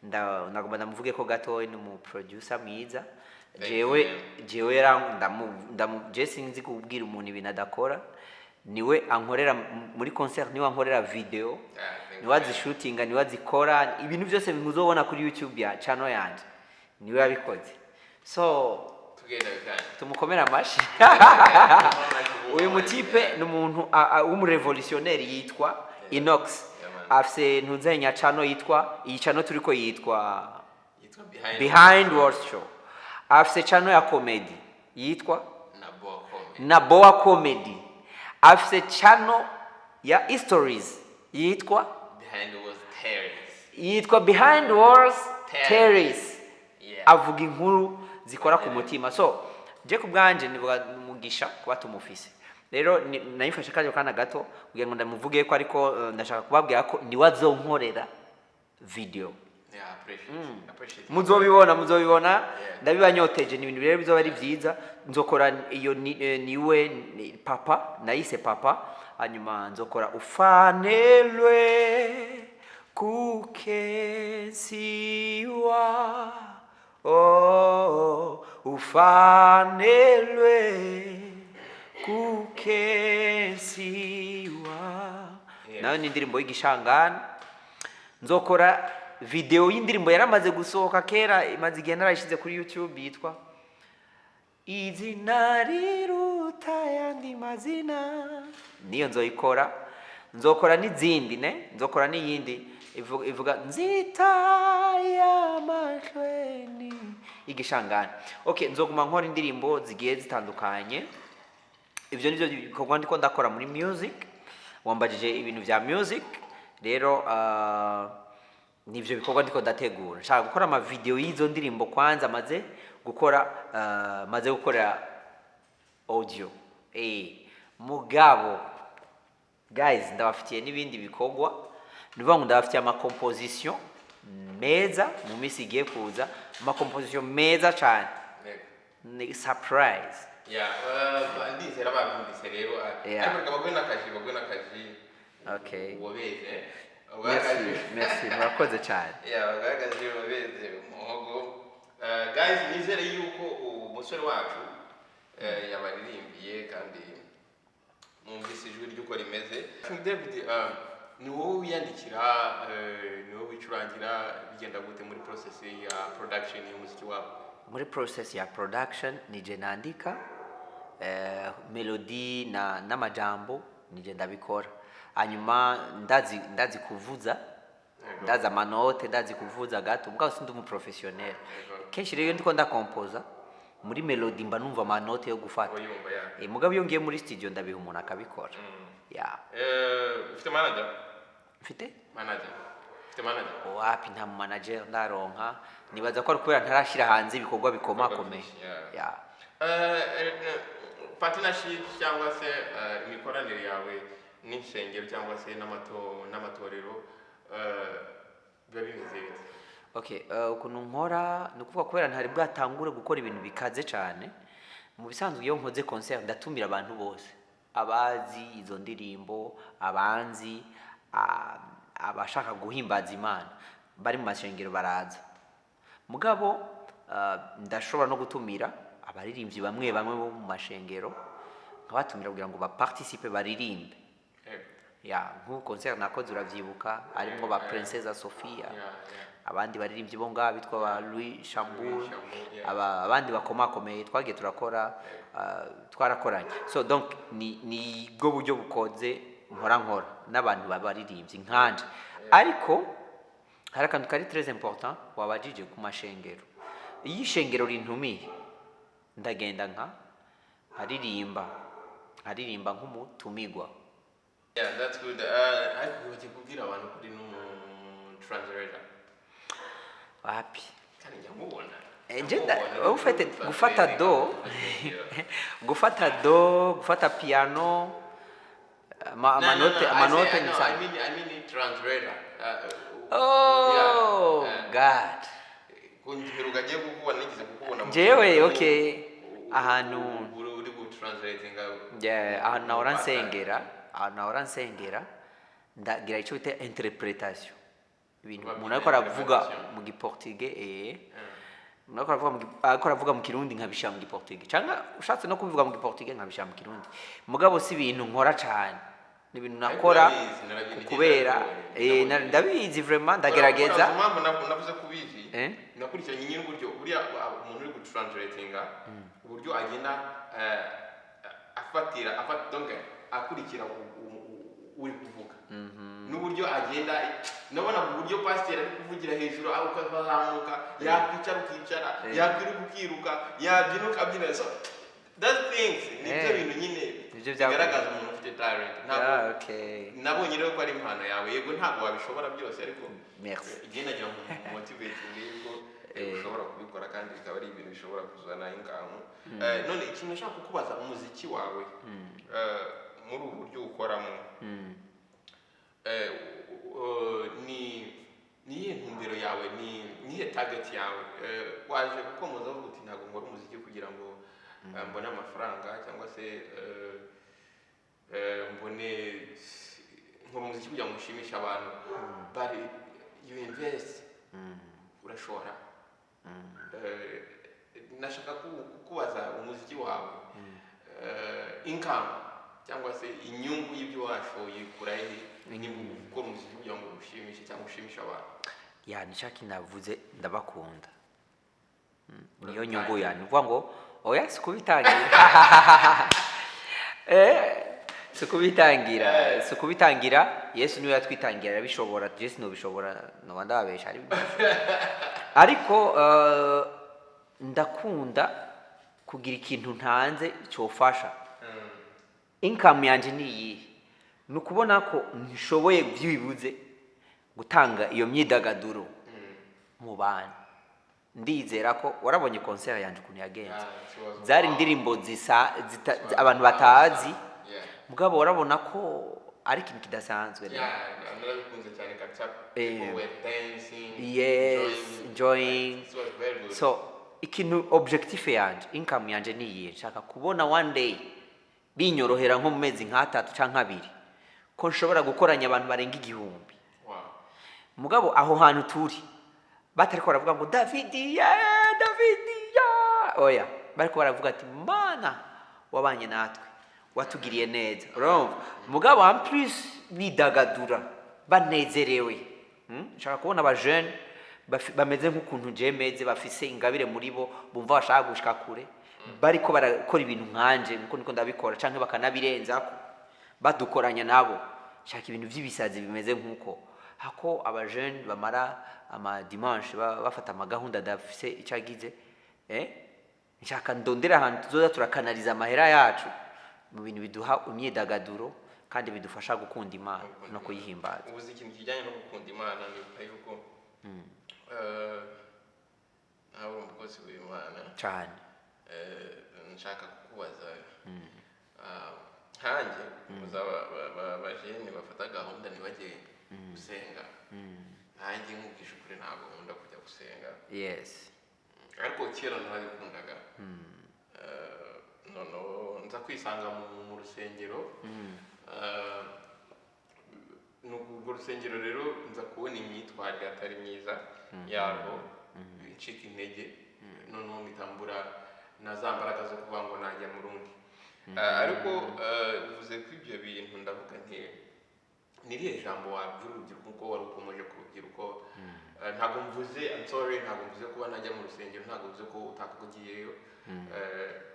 ndagomba ndamuvuge ko gatoya, ni umu producer mwiza. Thank Jewe you, man. jewe ndamu je sinzi kubwira umuntu ibintu adakora. Niwe ankorera muri concert, niwe ankorera video, Yeah, thank niwe you. azishutinga, niwe azikora, ibintu byose muzobona kuri YouTube ya channel yanje niwe yabikoze. So Tugenda bikanye. tumukomere amashi. Uyu mutipe ni umuntu w'umurevolutionnaire yitwa Inox. Yeah, man. Afise ntuzenya channel yitwa, iyi channel turiko yitwa Yitwa Behind Behind World Show. Afise channel ya comedy yitwa na Boa Comedy. Na Boa Comedy. Afise channel ya stories yitwa Behind World Terrace. Yitwa Behind Worlds Terrace. Terrace. Yeah. Avuga inkuru zikora ku mutima. So je ku bwanje nivuga umugisha kuba tumufise. Rero nayifashe kanya kana gato kugira ngo ndamuvuge ko, ariko ndashaka kubabwira ko niwe azonkorera video. Yeah, appreciate. Appreciate. Muzobibona, muzobibona. Yeah. Ndabibanyoteje, ni ibintu rero bizoba ari byiza. Nzokora iyo niwe ni papa, nayise Papa. Hanyuma nzokora Ufanelwe Kukensiwa, oh, ufanelwe kukensiwa. Yeah. Nayo ni indirimbo y'igishangana nzokora. video y'indirimbo yaramaze gusohoka kera, imaze igihe narayishyize kuri YouTube, yitwa "Izina riruta ayandi mazina". Niyo nzoyikora, nzokora n'izindi, ne nzokora n'iyindi ivuga "Nzita y'amashweni" y'igishangane. Okay, nzoguma nkora indirimbo zigiye zitandukanye. Ibyo nibyo bikorwa ndiko ndakora muri music. Wambajije ibintu bya music rero, nivyo bikorwa ndiko ndategura. Nshaka gukora ama video y'izo ndirimbo kwanza maze gukora, maze gukora audio. Mugabo guys, ndabafitiye n'ibindi bikorwa. Ni ukuvuga ngo ndabafitiye ama composition meza mu minsi igiye kuza, ama composition meza cyane. Ni surprise. Yeah, ndizera babyumvise rero. Yeah. Ariko reka baguhe n'akaji, baguhe n'akaji. Okay. Wobeze. Merci, merci, murakoze cyane. Yeah, baguhe akaji wobeze umuhogo. Guys, nizere yuko umusore wacu yabaririmbiye kandi mwumvise ijwi ry'uko rimeze. King David, ni wowe wiyandikira, ni wowe wicurangira, bigenda gute muri process ya production y'umuziki wawe? Muri process ya production nije nandika melody na n'amajambo, nije ndabikora. Hanyuma ndazi kuvuza, ndazi amanote, ndazi kuvuza gato, mugabo sindi umu professionnel. Kenshi rero iyo ndiko ndakompoza muri melody mba numva amanote yo gufata. Uyumva ya. Mugabo iyo ngiye muri studio ndabiha umuntu akabikora, yeah. Ufite manager? Mfite? Manager, ufite manager? Wapi, nta mu manager ndaronka. Nibaza ko ari kubera ntarashyira hanze ibikorwa bikomakomeye. Yeah. Yeah. Partnership cyangwa se imikoranire yawe n'insengero cyangwa se n'amatorero, biba bimeze bite? Okay, ukuntu nkora ni ukuvuga, kubera ntari bwatangure gukora ibintu bikaze cyane, mu bisanzwe iyo nkoze concert ndatumira abantu bose, abazi izo ndirimbo, abanzi, abashaka guhimbaza Imana bari mu mashengero baraza. Mugabo ndashobora no gutumira abaririmbyi bamwe bamwe bo mu mashengero, nkabatumira kugira ngo baparticipe, baririmbe. Ya, nk'ubu concert nakoze uravyibuka, harimwo ba Princesa Sofia, abandi baririmbyi bo ngaha bitwa ba Louis Chambour, Louis Chambour, yeah. Abandi bakomakomeye twagiye turakora, twarakoranye. So donc ni bwo buryo bukoze nkora n'abantu babaririmbyi nkanje. Ariko hari akantu kari très important wabajije ku mashengero. Iyo ishengero rintumiye ndagenda nkaririmba nk'umutumigwa. Yeah, that's good. Ariko bagiye kubwira abantu kuri n'umu translator. Wapi. Kandi njya mubona. Nje ufite gufata do, gufata do, gufata piano, amanote, amanote No, ni I sawa. mean, I mean translator. Oh yeah, God. Kungiheruka agiye kukubona, nigeze kukubona mu Jewe, kintu, okay, ahantu uri gutranslatinga. Yeah, ahantu nahora nsengera, ahantu nahora nsengera ndagira icyo bita interpretation, ibintu Babyita umuntu ariko aravuga interpretation. mu giportugais, umuntu ariko aravuga ariko aravuga mu Kirundi nkabishira mu giportugais, cyangwa ushatse no kubivuga mu giportugais nkabishira mu Kirundi. Mugabo si ibintu nkora cyane, ni ibintu nakora Urabizi, narabizi, kubera nabibonye. Ndabizi vraiment, ndagerageza. Impamvu navuze ko ubizi, Eh? nakurikiranye nyine uburyo buriya umuntu uri gutranslatinga, uburyo agenda afatira afata, donc akurikira uri kuvuga, n'uburyo agenda, ndabona uburyo pasiteri ari kuvugira hejuru aho ukazamuka, yakwicara ukicara, yakwiruka ukiruka, yabyina ukabyina. So that things nibyo bintu nyine Nibyo bigaragaza umuntu ufite talent. Ntabwo Ah, okay. nabonye rero ko ari impano yawe. Yego, ntabwo wabishobora byose, ariko Merci. igihe nagira ngo motivate yuko ushobora kubikora kandi bikaba ari ibintu bishobora kuzana income. None ikintu nashaka kukubaza, umuziki wawe, muri ubu buryo ukoramo, ni iyihe ntumbero yawe, ni niyihe target yawe? Waje gukomoza uvuga uti ntabwo nkora umuziki kugira ngo mbone amafaranga cyangwa se mbone, nkora umuziki kugira ngo ushimishe abantu, but you invest, urashora. Nashaka kukubaza umuziki wawe, income cyangwa se inyungu y'ibyo washoye ikura he, niba ukora umuziki kugira ngo ushimishe cyangwa ushimishe abantu? Ya, nicyo kinavuze, ndabakunda. Niyo nyungu yani uvuga ngo oya, si kubitangira, si kubitangira, si kubitangira. Yesu niwe yatwitangira, arabishobora. Je sinobishobora, noba ndababesha, ariko ndakunda kugira ikintu ntanze cyofasha. Income yanje ni iyihe? Ni ukubona ko nshoboye byibuze gutanga iyo myidagaduro mu bantu. Ndizera ko warabonye concert yanjye ukuntu yagenze. Yeah, it was Zari wow. indirimbo zisa abantu batazi. Mugabo warabona ko ari ikintu kidasanzwe. Yeah, narabikunze cyane kabisa. People were dancing, enjoying. It was very good. So ikintu, objectif yanje, income yanje ni iyihe? Nshaka kubona one day binyorohera, nko mu mezi nk'atatu canke 2, ko nshobora gukoranya abantu barenga 1000. Mugabo aho hantu turi batariko baravuga ngo "Davidi ya, Davidi ya", oya, bariko baravuga ati "Mana wabanye natwe, watugiriye neza." Urumva, mugabo en plus bidagadura, banezerewe. Nshaka kubona abajene bameze nk'ukuntu je meze, bafise ingabire muri bo, bumva bashaka gushika kure, bariko barakora ibintu nkanje nkuko niko ndabikora, canke bakanabirenzako, badukoranya nabo. Shaka ibintu by'ibisazi bimeze nk'uko hako abajene bamara ama dimanche bafata amagahunda adafise icyo agize. Nshaka ndondera ahantu tuzoza turakanaliza amahera yacu mu bintu biduha imyidagaduro kandi bidufasha gukunda Imana no kuyihimbaza. Ubuze ikintu kijyanye no gukunda Imana, nibuka yuko nawe uri umukozi w'Imana. Cyane. Nshaka kukubaza, nkanjye kuza abajene bafata gahunda ntibajye gusenga, nkanjye nkubwije ukuri ntabwo nkunda kujya gusenga. Ariko kera narabikundaga. Noneho nza kwisanga mu rusengero. Nuko urwo rusengero rero nza kubona imyitwarire atari myiza yarwo, ncika intege, noneho mpita mbura na za mbaraga zo kuvuga ngo najya mu rundi. Ariko uvuze ko ibyo bintu, ndavuga nti ni irihe jambo wabwira urubyiruko, kuko wari ukomeje ku rubyiruko? Ntabwo mvuze, I'm sorry, ntabwo mvuze kuba najya mu rusengero, ntabwo mvuze ko utakagiyeyo.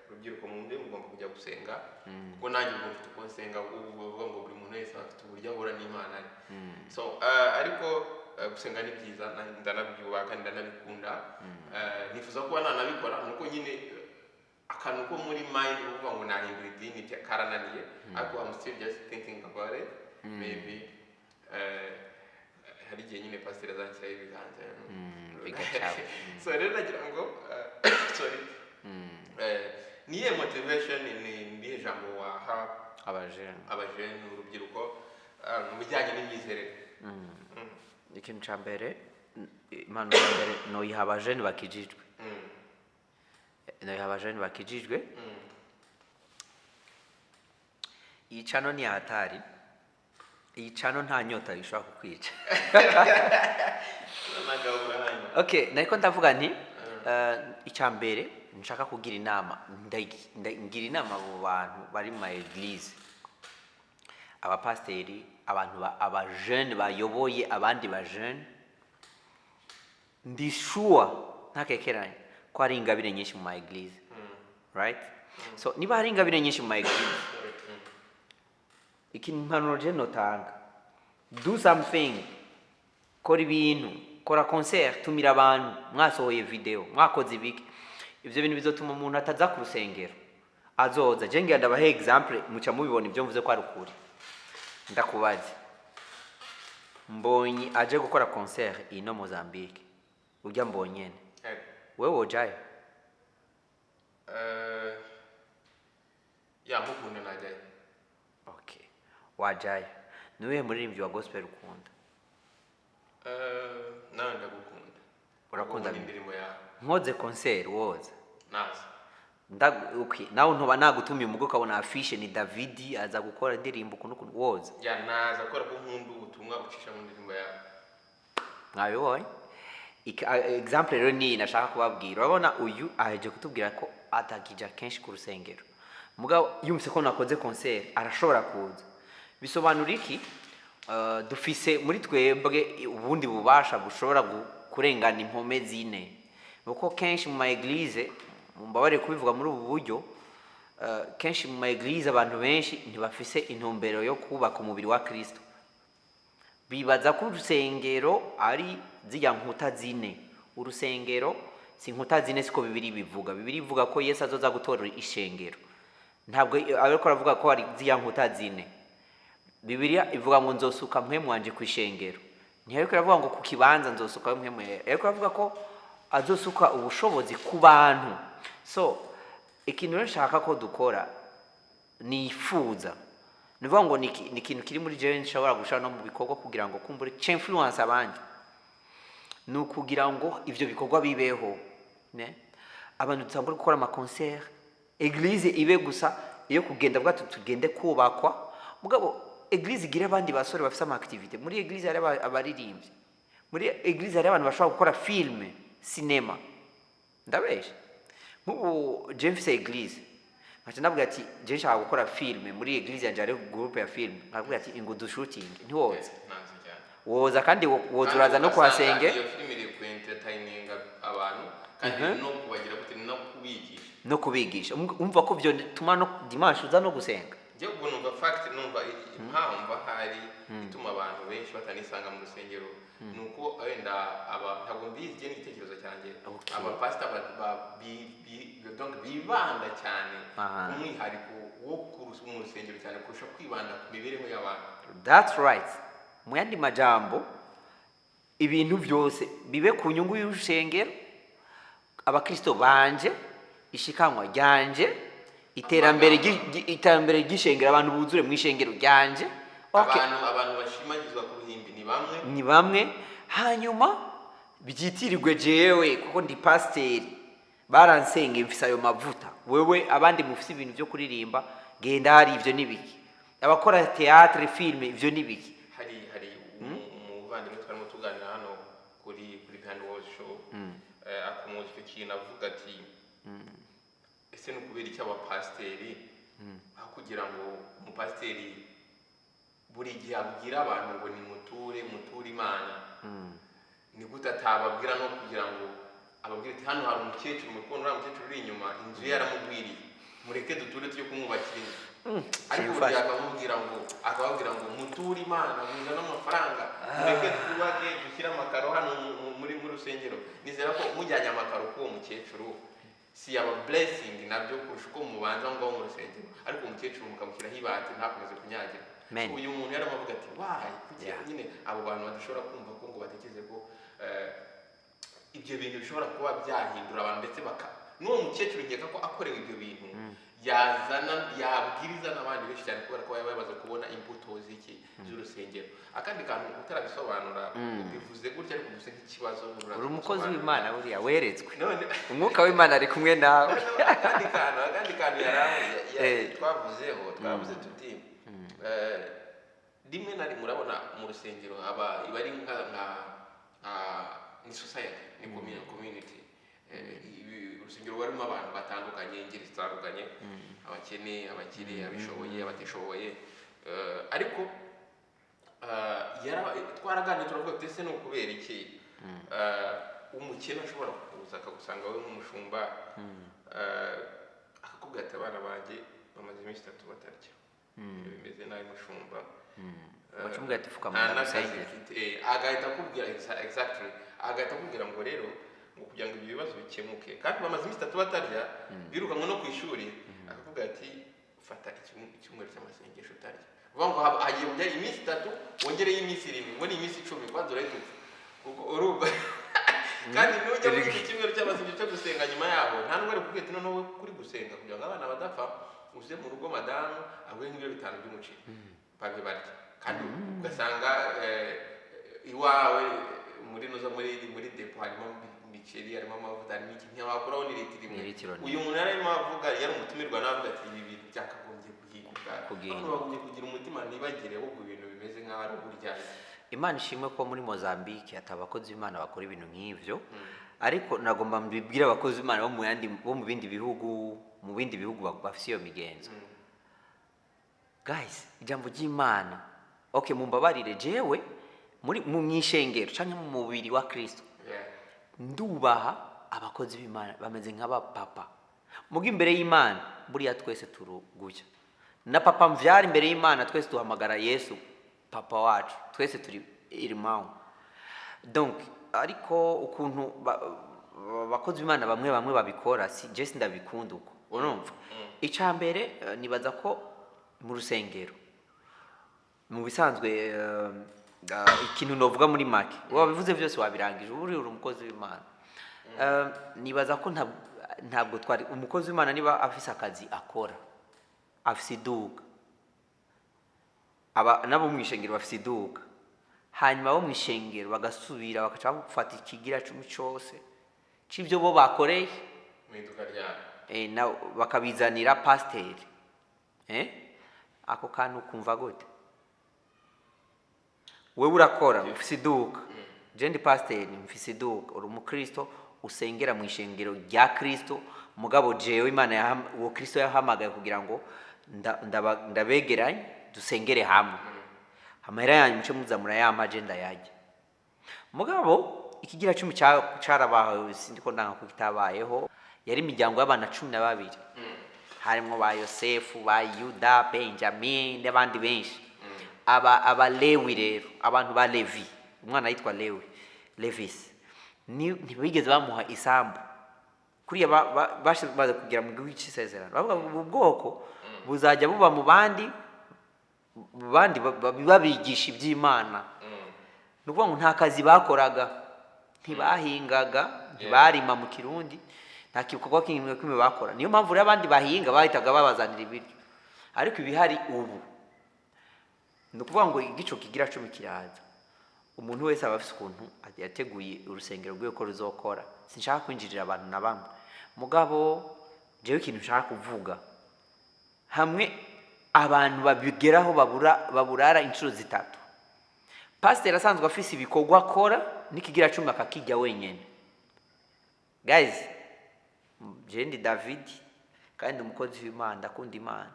Urubyiruko mwumve, mugomba kujya gusenga, kuko nanjye ubu mfite uko nsenga. Ubu bavuga ngo buri muntu wese afite uburyo ahura n'Imana ye. So ariko gusenga ni byiza, ndanabyubaha kandi ndanabikunda. Nifuza kuba nanabikora, nuko nyine akantu ko muri mind kuvuga ngo nahindura idini karananiye, ariko I'm still just thinking about it. Maybe hari igihe nyine pasiteri azanshyiraho ibiganza. Bigacamo. So rero nagira ngo sorry, niyihe motivation, ni irihe jambo waha abajene? Abajene, urubyiruko, mu bijyanye n'imyizerere. Ikintu cya mbere, impanuro ya mbere noyiha abajene bakijijwe. Noyiha abajene bakijijwe. Iyi cano ni hatari, iyi cano nta nyota ishobora kukwica. N'agahura hanyuma. Okay, nariko ndavuga nti icya mbere nshaka kugira inama, ngira inama abo bantu bari mu ma église, abapasiteri, abantu abajene bayoboye abandi bajene. Ndi sure, ntakekeranya ko hari ingabire nyinshi mu ma église, right? So niba hari ingabire nyinshi mu ma église, ikintu impanuro je notanga, do something, kora ibintu, kora concert, tumira abantu, mwasohoye video, mwakoze ibiki. Ivyo bintu bizotuma umuntu ataza ku rusengero azoza. Je ngira ndabahe example, muca mubibona ibyo mvuze ko ari ukuri. Ndakubaze, Mbonyi aje gukora concert ino Mozambique, urya Mbonyene, wewe wojayo? Ya, mukunda najyayo. Okay, wajayo. Niwe muririmbyi wa gospel ukunda? Nawe ndagukunda. Urakunda? Ngukunda indirimbo yawe. Nkoze concert, woza? Naza. Okay. Nawe ntoba nagutumiye umugo, ukabona afishe ni Davidi aza gukora indirimbo ukuntu ukuntu, woza? Ya, naza kubera ko nkunda ubutumwa ucisha mu ndirimbo yawe. Mwabibonye? Example rero niyi nashaka kubabwira. Urabona uyu aheje kutubwira ko atakija kenshi ku rusengero, mugabo yumvise ko nakoze concert arashobora kuza. Bisobanura iki? Dufise muri twebwe ubundi bubasha bushobora kurengana impome zine, kuko kenshi mu ma église, mumbabarire kubivuga muri ubu buryo, kenshi mu ma église abantu benshi ntibafise intumbero yo kubaka umubiri wa Kristo. Bibaza ko urusengero ari zirya nkuta zine. Urusengero si inkuta zine, siko Bibiliya bivuga. Bibiliya ivuga ko Yesu azoza gutora ishengero, ntabwo ariko aravuga ko ari zirya nkuta zine. Bibiliya ivuga ngo nzosuka mpwemu wanje ku ishengero, ntiyariko iravuga ngo ku kibanza nzosuka mpwemu yera, ariko aravuga ko azosuka ubushobozi ku bantu. So ikintu rero nshaka ko dukora, nifuza, ni ukuvuga ngo ni ikintu kiri muri jewe nshobora gushira no mu bikorwa kugira ngo kumbure influence abandi, ni ukugira ngo ivyo bikorwa bibeho, ne abantu dutangure gukora ama concert, église ibe gusa iyo kugenda bwato tugende kubakwa. Mugabo église igire abandi basore bafise ama activité. Muri église hari abaririmbyi, muri église hari abantu bashobora gukora film, cinéma. Ndabesha? Nk'ubu je mfise église, nkaca ndabwira ati je nshaka gukora film muri église yanje, hariho groupe ya film, nkabwira ati ingo du shooting, ntiwoza? Ntazi cyane. Woza, kandi woza uraza no Kandi ugasanga kuhasenge. iyo filime iri ku entertaininga abantu kandi no kubagira gute, no kubigisha. No kubigisha. Umva ko byo tuma no dimanche uza no gusenga. Njye ubwo numva fact, numva impamvu ahari ituma abantu benshi batanisanga mu rusengero ni uko wenda aba, ntabwo mbizi, njye n'igitekerezo cyanjye, abapasita donc bibanda cyane ku mwihariko wo mu rusengero cyane kurusha kwibanda ku mibereho y'abantu. That's right. Mu yandi majambo, ibintu byose bibe ku nyungu y'urusengero, abakristo banje, ishikanwa ryanje, iterambere iterambere ry'ishengero, abantu buzure mu ishengero ryanje. Okay. Abantu bashimagizwa ku ruhimbi ni bamwe. Ni bamwe, hanyuma byitirirwe jewe kuko ndi pasiteri, baransengeye, mfise ayo mavuta. Wewe abandi mufise ibintu byo kuririmba, genda hari ivyo n'ibiki, abakora théâtre, film, ivyo n'ibiki. Hari umuvandimwe twarimo tuganira hano kuri Behind World Show, akomoza icyo kintu avuga ati ese ni ukubera iki abapasiteri, aho kugira ngo umupasiteri buri gihe abwira abantu ngo nimuture, muture Imana, ni gute atababwira no kugira ngo ababwire ati hano hari umukecuru, muri kubona uriya mukecuru uri inyuma, inzu ye yaramugwiriye, mureke duture tujye kumwubakira inzu? Ariko buri gihe akababwira ngo muture Imana, muzane amafaranga, mureke twubake, dushyire amakaro hano muri rusengero. Nizera ko mujyanye amakaro k'uwo mukecuru si yaba blessing nabyo kurusha uko mubanza aho ngaho mu rusengero, ariko umukecuru mukamushyiraho ibati ntakomeze kunyagirwa. Amen. Uyu muntu yarimo avuga ati why, kuki nyine abo bantu badashobora kumva ko ngo batekereze ko ibyo bintu bishobora kuba byahindura abantu, ndetse baka n'uwo mukecuru nkeka ko akorewe ibyo bintu yazana yabwiriza n'abandi benshi cyane, kubera ko yaba yamaze kubona imbuto z'iki, z'urusengero. Akandi kantu utarabisobanura, bivuze gutya ariko bivuze nk'ikibazo. Uri umukozi w'Imana buriya weretswe. None Umwuka w'Imana ari kumwe nawe. Akandi kantu twavuzeho, twavuze tuti rimwe na rimwe urabona mu rusengero haba iba ari nka ni society, ni community. Urusengero ruba rurimo abantu batandukanye, ingeri zitandukanye, abakene, abakire, abishoboye, abatishoboye. Ariko twaraganiriye turavuga tuti ese ni ukubera iki umukene ashobora kuza akagusanga wowe nk'umushumba, akakubwira ati abana banjye bamaze iminsi 3 batarya, ibintu bimeze nabi mushumba. Bacumubwira ati pfukama nta n'akazi ndagusengera. mfite. Agahita akubwira exactly, agahita akubwira ngo rero ngo kugira ngo ibyo bibazo bikemuke, kandi bamaze iminsi 3 batarya, birukanwe no ku ishuri, akakubwira ati fata icyumweru cy'amasengesho utarya. Uvuga ngo hagiye kujya iminsi 3, wongereyo iminsi 7, ngo ni iminsi 10, kwanza urahita upfa, kuko urumva kandi nujya muri iki cyumweru cy'amasengesho cyo gusenga, nyuma yaho nta nubwo ari kukubwira ati noneho kuri gusenga kugira ngo abana badapfa, uze mu rugo madamu aguhe nk'ibiro 5 by'umuceri babe barya. Kandi ugasanga iwawe muri nuza muri dépôt harimo imiceri, harimo amavuta, harimo iki, ntiwakuraho ni litiro imwe. Ni litiro. Uyu muntu yari arimo avuga, yari umutumirwa, nawe avuga ati ibi bintu byakagombye guhinduka. Guhinduka. Abantu bagombye kugira umutima, ntibagire ahubwo ibintu bimeze nk'aho ari uburyarya. Imana ishimwe ko muri Mozambique ati abakozi b'Imana bakora ibintu nk'ivyo, ariko nagomba mbibwire abakozi b'Imana bo mu yandi, bo mu bindi bihugu, mu bindi bihugu bafise iyo migenzo. Guys, ijambo ry'Imana Okay, mumbabarire, jewe muri mu mwishengero canke mu mubiri wa Kristo, ndubaha abakozi b'Imana, bameze nk'abapapa. Muga imbere y'Imana buriya twese turuguya na papa mvyara. Imbere y'Imana twese duhamagara Yesu papa wacu, twese turi irmão. Donc ariko ukuntu abakozi b'Imana bamwe bamwe babikora, si je sindabikunda uko. Urumva, icya mbere, nibaza ko mu rusengero mu bisanzwe, ikintu novuga muri make, wabivuze byose, wabirangije, ubu uri umukozi w'Imana. Nibaza ko ntabwo twari umukozi w'Imana niba afise akazi akora, afise iduka, aba nabo mu ishengero bafise iduka, hanyuma abo mu ishengero bagasubira bagaca bafata ikigira cumi cose c'ivyo bo bakoreye mu iduka ryabo, na bakabizanira pasiteri. Ako kantu kumva gute? Wewe urakora, ufise iduka, je ndi pasiteri, mfise iduka, uri umukristo usengera mu ishengero rya Kristo, mugabo jewe Imana uwo Kristo yahamagaye kugira ngo ndabegeranye dusengere hamwe, amahera yanyu muce muza murayampa, je ndayarya. Mugabo ikigira cumi carabaho, sindiko ndanga ko kitabayeho. Yari imiryango y'abana 12, harimwo ba Yosefu, ba Yuda, Benjamin n'abandi benshi. Aba Abalewi rero, abantu ba Levi, umwana yitwa Lewi, Levis, ntibigeze bamuha isambu. Kuriya baze kugera mu gihugu cy'isezerano, bavuga ngo ubu bwoko buzajya buba mu bandi, mu bandi babigisha iby'Imana. Ni ukuvuga ngo nta kazi bakoraga, ntibahingaga, ntibarima mu Kirundi, nta gikorwa kimwe kimwe bakora. Niyo mpamvu rero abandi bahinga bahitaga babazanira ibiryo. Ariko ibihari ubu ni ukuvuga ngo igico kigira cumi kiraza, umuntu wese aba afise ukuntu yateguye urusengero rwiwe ko ruzokora. Sinshaka kwinjirira abantu na bamwe, mugabo jewe ikintu nshaka kuvuga, hamwe abantu babigeraho babura, baburara inshuro zitatu. Pasiteri asanzwe afise ibikorwa akora, n'ikigira cumi akakijya wenyene. Guys, je ndi David kandi umukozi w'Imana, ndakunda Imana.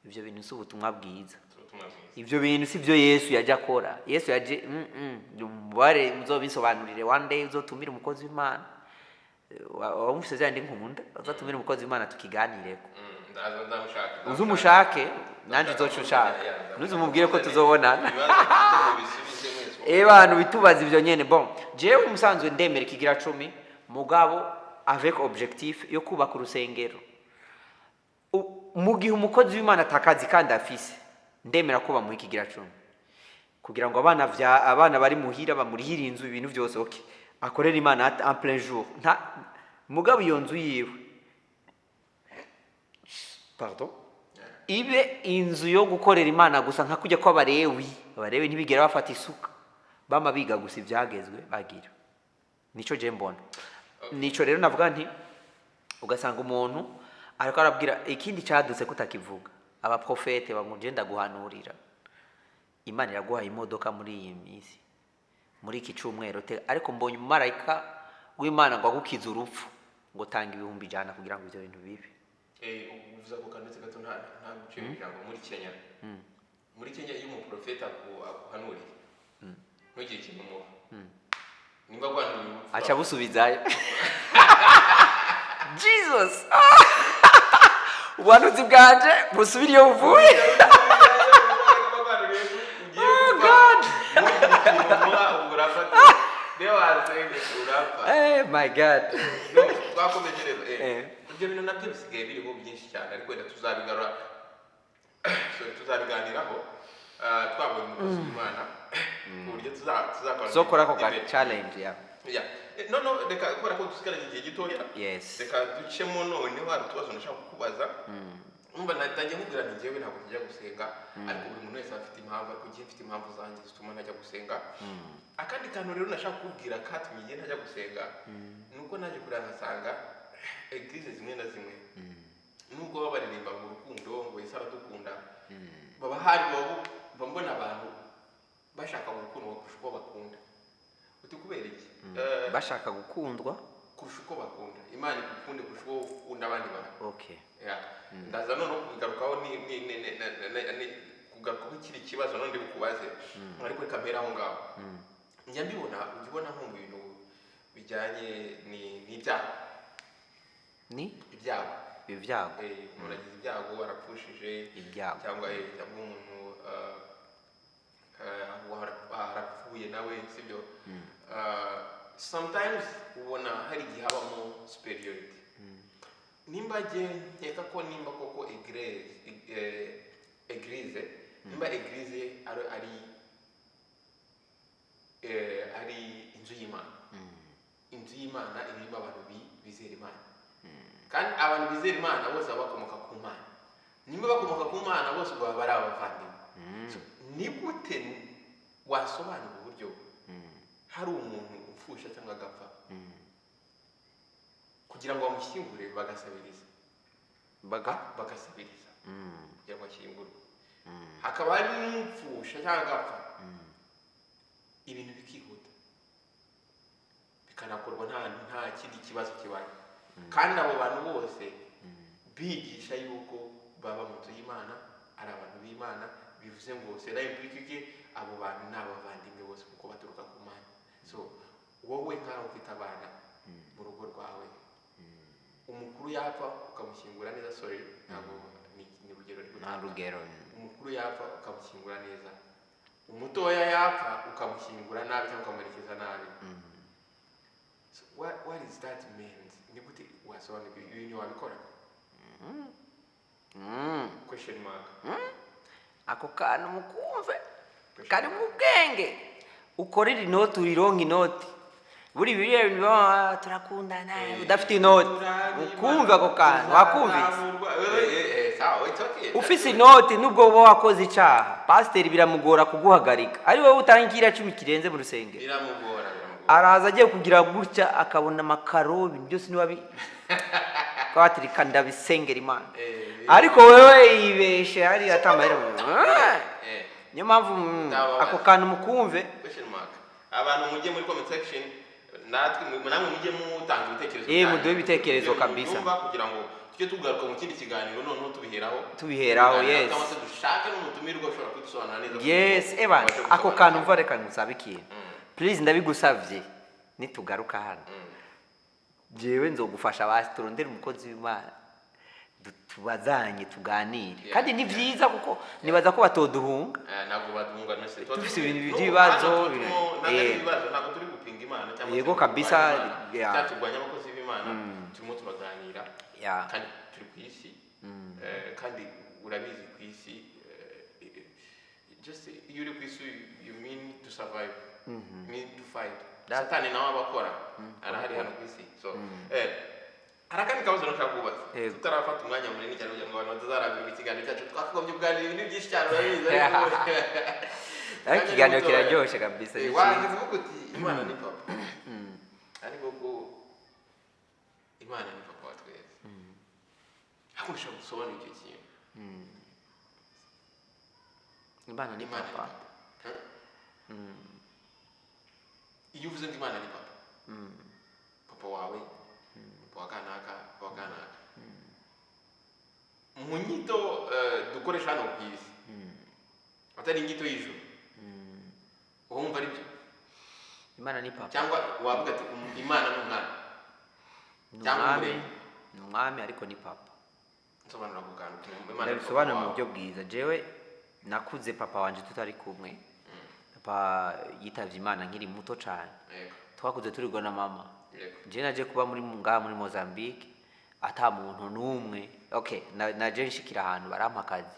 Ivyo bintu si ubutumwa bwiza. Ubutumwa bwiza. Ivyo bintu si byo Yesu yaje akora. Yesu yaje mubare muzobisobanurire one day, uzotumire umukozi w'Imana. Wamufise vyandi nkunda, uzotumire umukozi w'Imana tukiganireko. Ndaza ndamushaka. Uze umushake, nanje uzoca ushaka, ntuzumubwire ko tuzobonana. Ibibazo mfite mubisubize mwese. Bantu bitubaza ivyo nyene. Bon, jewe musanzwe ndemera ikigira cumi, mugabo avec objectif yo kubaka urusengero. Mu gihe umukozi w'Imana atakazi kandi afise, ndemera ko bamuha ikigira cumi kugira ngo abana vya abana bari muhira bamurihire inzu, ibintu byose, okay, akorera Imana en plein jour. Nta mugabo iyo nzu yiwe, pardon, ibe inzu yo gukorera Imana gusa, nka kujya kw'Abarewi. Abarewi ntibigera bafata isuka, bama biga gusa ibyagezwe bagira. Nico je mbona, nico rero navuga nti ugasanga umuntu ariko arabwira ikindi cyadutse kutakivuga, abaprofete bamugenda guhanurira, Imana iraguha imodoka muri iyi minsi, muri iki cyumweru te, ariko mbonye umumarayika w'Imana ngo agukize urupfu, ngo tanga 100,000 kugira ngo ibyo bintu bibe. Uvuze ako kantu gato, nta guciye mu ijambo. Muri Kenya iyo umuprofeta aguhanuriye ntugire ikintu umuha, nimba aguhanuriye urupfu, aca busubizayo. Jesus, ubuhanuzi bwanje busubire iyo buvuye. Nimba aguhanuriye ko ugiye Oh, gupfa, God. ntugire ikintu umuha, ubwo urafata niyo wasenga urapfa. Eh, my God. No, twakomeje rero. Ibyo bintu nabyo bisigaye biriho byinshi cyane, ariko wenda tuzabigarura, sorry, tuzabiganiraho, twabonye umukozi w'Imana ku buryo tuzakora Tuzokora ako ka debate. challenge ya. Yeah. No, no, reka kubera ko dusigaranye igihe gitoya, reka ducemo. Noneho hari utubazo ndashaka kukubaza. Numva natangiye nkubwira nti njyewe ntabwo njya gusenga, ariko buri muntu wese afite impamvu, ariko njye mfite impamvu zanjye zituma ntajya gusenga. Akandi kantu rero nashaka kukubwira katumye njye ntajya gusenga ni uko naje kureba nkasanga église zimwe na zimwe, nubwo baba baririmba mu rukundo ngo Yesu aradukunda, baba hari baba mbona abantu bashaka gukundwa kurusha uko bakunda. Uti kubera iki? Bashaka gukundwa kurusha uko bakunda Imana, igukunde kurusha uko ukunda abandi bantu. Okay. Yeah. Ndaza noneho kubigarukaho ni ni ni ni ni- ni- ni- kugaruka. kugaruka kuri kiri kibazo none bukubaze, ariko reka mpere aho ngaho. Njya mbibona, ujya ubona nko mu bintu bijyanye n'ibyago. Ni Ibyago. Ibyago. Umuntu agize ibyago, arapfushije. Ibyago. Cyangwa umuntu arapfuye nawe, sibyo? Sometimes ubona hari igihe habamo superiority. Nimba jye nkeka ko nimba koko église, nimba église ari inzu y'Imana, inzu y'Imana irimo abantu bizera Imana, kandi abantu bizera Imana bose baba bakomoka ku Mana. Nimba bakomoka ku Mana bose, ubwo baba ari abavandimwe. So, ni gute wasobanura uburyo hari umuntu upfusha cyangwa agapfa, kugira ngo bamushyingure bagasabiriza? Baga Bagasabiriza kugira ngo ashyingurwe. Hakaba hari n'upfusha cyangwa agapfa, ibintu bikihuta, bikanakorwa nta kindi kibazo kibaye, kandi abo bantu bose bigisha yuko baba mu nzu y'Imana, ari abantu b'Imana. Bivuze ngo cela implique que abo bantu ni abavandimwe bose kuko baturuka ku Mana. So wowe nkaho ufite abana mu rugo rwawe, umukuru yapfa ukamushyingura neza, sorry, ntabwo ni urugero ndi Nta gutanga. rugero. Umukuru yapfa ukamushyingura neza, umutoya yapfa ukamushyingura nabi cyangwa ukamuherekeza nabi. So what is that means? Ni gute wasobanura ibyo bintu, wabikora? Question mark. Ako kantu mukumve kari mu bwenge, ukorera inoti, urironka inoti. Buri biriya bintu baba turakundana, udafite inoti, ukumve ako kantu, wakumvise? Sawa, it's okay. Ufise inoti, nubwo uba wakoze icyaha, pasiteri biramugora kuguhagarika. Ari wowe utanga ikiriya 10 kirenze mu rusengero. Biramugora, biramugora. Araza agiye kugira gutya, akabona amakaro, ibintu byose, niba kwatirika, ndabisengera Imana. Ariko wewe yibeshe hariya atamahera. Niyo mpamvu Ndababaza. ako kantu mukumve. Question mark. Abantu mujye muri comment section, natwe namwe mujye mutanga ibitekerezo byanyu. Muduhe ibitekerezo Ibyo kabisa. mubyumva, kugira ngo tujye tugaruka mu kindi kiganiro noneho tubiheraho. Tubiheraho, Tuganira, yes. cyangwa se dushake n'umutumirwa ushobora kudusobanurira neza Yes. kugira ngo Evan, tubashe ako gusobanukirwa. kantu mva, reka ngusabe ikintu. Please, ndabigusavye, nitugaruka hano, jewe nzogufasha. Basi turondere umukozi w'Imana, tubazanye, tuganire. Kandi ni byiza kuko nibaza ko batoduhunga. Ntabwo baduhunga nose tuba Dufise ibintu no, by'ibibazo, hano turimo, ntabwo ari ibibazo, ntabwo turi gupinga Imana cyangwa se Yego, ngo kabisa, turwanye Imana, cyangwa turwanye abakozi b'Imana. Turimo turaganira kandi turi ku isi. Kandi urabizi, ku isi, just iyo uri ku isi, you mean to survive, you mean to fight. Satani nawe aba akora, arahari hano ku isi. So hari akandi kabazo nashaka kubaza tutarafata umwanya munini cyane kugira ngo abantu batazarambirwa ikiganiro cyacu. Twakagombye kuganira ibintu byinshi cyane, urabizi, ariko Ariko ikiganiro kiraryoshye kabisa. Ni Wangiza cyiza. uvuga uti Imana ni papa, ariko ko Imana ni papa wa twese, ariko ushobora gusobanura icyo kintu? Imana ni Imana ni papa. papa. Iyo uvuze ngo Imana ni papa, papa wawe, papa wa kanaka, papa wa kanaka, mu nyito dukoresha hano ku isi, atari inyito y'ijuru, wowe wumva ari byo? Imana ni papa. Cyangwa wavuga ati Imana ni umwana Ni cyangwa umwami. umuremyi? Ni umwami, ariko ni papa. Nsobanura ku kantu Imana ni papa Ndabisobanura mu wawe. buryo bwiza. Jewe nakuze papa wanje tutari kumwe. Papa yitavye Imana nkiri muto cane. Twakuze turigwa na mama. Je naje kuba muri ngaha muri Mozambique ata muntu n'umwe. Okay, naje nshikira ahantu barampa akazi,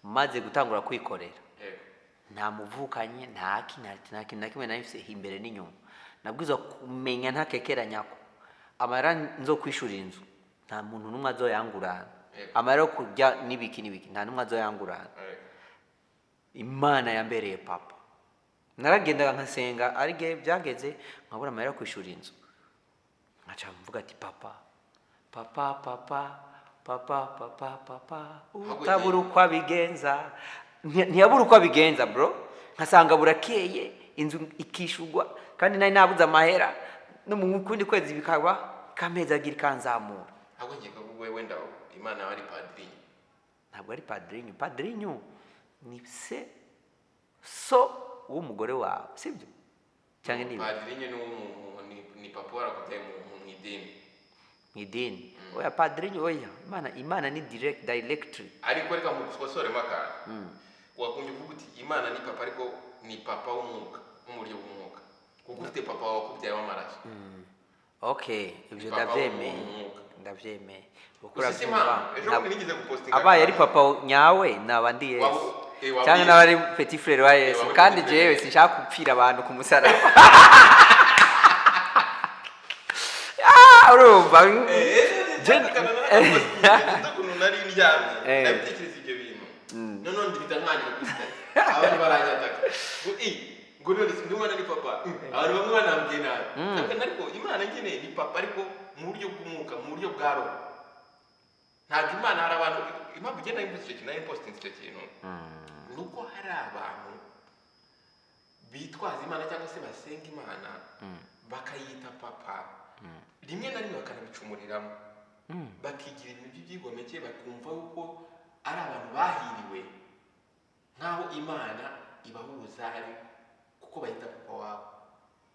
maze gutangura kwikorera. Nta muvukanye, nta kintu na kimwe nari mfise imbere n'inyuma. Nabwirizwa kumenya ntakekeranya ko amahera nzo kwishura inzu, nta muntu n'umwe azoyangurana. Amahera yo kurya n'ibiki n'ibiki, nta n'umwe azoyangurana. Imana yambereye papa. Naragendaga nkasenga, ari igihe byageze nkabura amahera yo kwishura inzu, nkaca mvuga ati: "Papa, papa, papa, papa, papa, papa utabura uko abigenza." Ntiyabura uko abigenza, bro. Nkasanga burakeye, inzu ikishurwa, kandi nari nabuze amahera. No mu kundi kwezi bikaba kamezi agira ikanzamura. Ahubwo nkeka ko wowe wenda Imana yawe ari padiri. Ntabwo ari padrinyo. Padrinyo Ni se, so w'umugore wawe, sibyo? Cyangwa ni Padiri nyine ni papa warakubyaye mu idini. Mu idini, oya. Padiri, oya. Imana ni direct, directly. Ariko reka mukosoremo akantu. Wakunze kuvuga uti Imana ni papa, ariko ni papa w'umwuka, wo mu buryo bw'umwuka, kuko ufite papa wakubyaye w'amaraso. Okay, ibyo Papa ndabyemeye. w'umwuka. Ndabyemeye kuko Gusa si urabyumva, impamvu ejo bundi nigeze gupostinga abaye ari akantu. papa nyawe, naba ndi Yesu. Waba Cyangwa uri naba ari petit frère wa Yesu. Waba uri Kandi petit jewe frère. sinshaka gupfira abantu ku musaraba. Ah, urumva? Ukuntu nari ndyamye, ndabitekereza ibyo bintu, noneho ndibita nkangira kuri status, abantu baranyataka ngo i ngo none si Imana ni papa. Abantu bamwe banambwiye nabi. Ariko Imana nyine ni papa, ariko mu buryo bw'umwuka, mu buryo bwa roho. Ntabwo Imana, hari abantu, impamvu ugenda imvuze icyo kintu, nari postinze icyo kintu, ni uko hari abantu bitwaza Imana cyangwa se basenga Imana bakayita papa, rimwe na rimwe bakanabicumuriramo, bakigira ibintu by'ibyigomeke, bakumva yuko ari abantu bahiriwe, nk'aho Imana ibaha ubuzare kuko bayita papa wabo.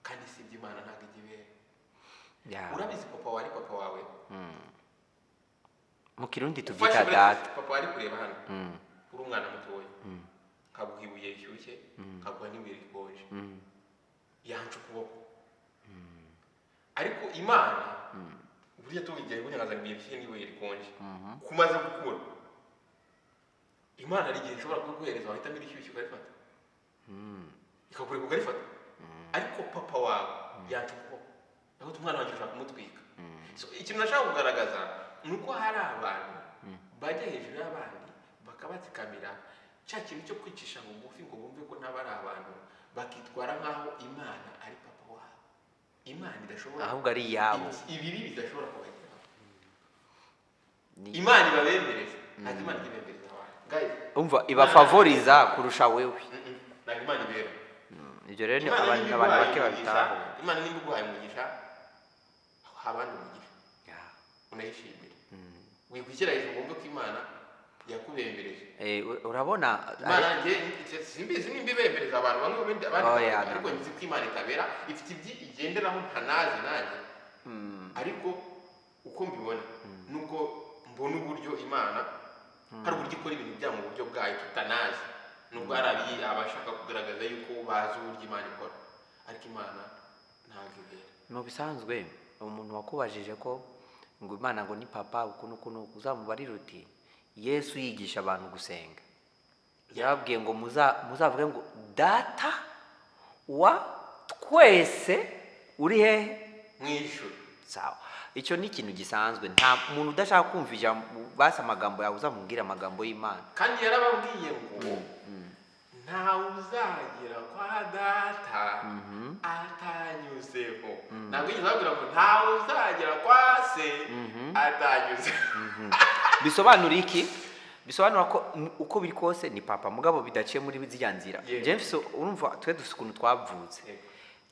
Kandi si ibyo, Imana ntabwo ijya ibera. Urabizi, papa wawe ari papa wawe. Mu Kirundi Ufashe tuvyita data. Papa wari kureba hano, uri umwana mutoya, nkaguha ibuye rishyushye, nkaguha n'ibuye rikonje, yanca ukuboko. Ariko Imana buriya tugiye nkazana ibuye rishyushye n'ibuye rikonje, kumaze gukura, Imana hari igihe ishobora kuguhereza, wahitamo irishyushye ukarifata, ikakureka ukarifata. Ariko papa wawe yanca ukuboko, naho umwana wanjye ushobora kumutwika. So, ikintu nashaka kugaragaza ni uko hari abantu bajya hejuru y'abandi bakabatsikamira, cya kintu cyo kwicisha bugufi ngo bumve ko nabo ari abantu, bakitwara nk'aho Imana ari papa wabo. Imana idashobora Ahubwo ari iyabo. Ibibi bidashobora kubageraho. Imana ibabemereza, ntabwo Imana ijya ibembereza abantu, guys. Umva, ibafavoriza kurusha wewe. Ntabwo Imana ibera. Ibyo rero ni Imana abantu nimba abantu iguhaye bake umugisha, babitahura. Imana nimba iguhaye umugisha, ha abandi umugisha, unayishimire. Wikwishyira hejuru ngo wumve ko Imana yakubembereje. Urabona Imana njye simbizi nimba ibembereza abantu bamwe, abandi abandi Oya, bakavuga, ariko no. nzi ko Imana itabera, ifite ibyo igenderaho ntanazi nanjye. Ariko uko mbibona, nuko mbona uburyo Imana hari uburyo ikora ibintu byayo mu buryo bwayo tutanazi, nubwo hari abashaka kugaragaza yuko bazi uburyo Imana ikora, ariko Imana ntabwo ibera. Mu bisanzwe, umuntu wakubajije ko ngo Imana ngo ni papa uku n'uku n'uku, uzamubarire uti Yesu yigisha abantu gusenga, yababwiye ngo muzavuge ngo "Data wa twese uri hehe?" Mu ijuru. Sawa, icyo ni ikintu gisanzwe. Nta muntu udashaka kumva ijambo, basi amagambo yawe, uzamubwira amagambo y'Imana. Kandi yarababwiye ngo ntawe uzagera kwa Data atanyuzeho. Ntabwo yigeze ababwira ngo ntawe uzagera kwa se atanyuzeho. Bisobanura iki? Bisobanura ko uko biri kose ni papa, mugabo bidaciye muri ziriya nzira. James, urumva, twe dufite ukuntu twavutse.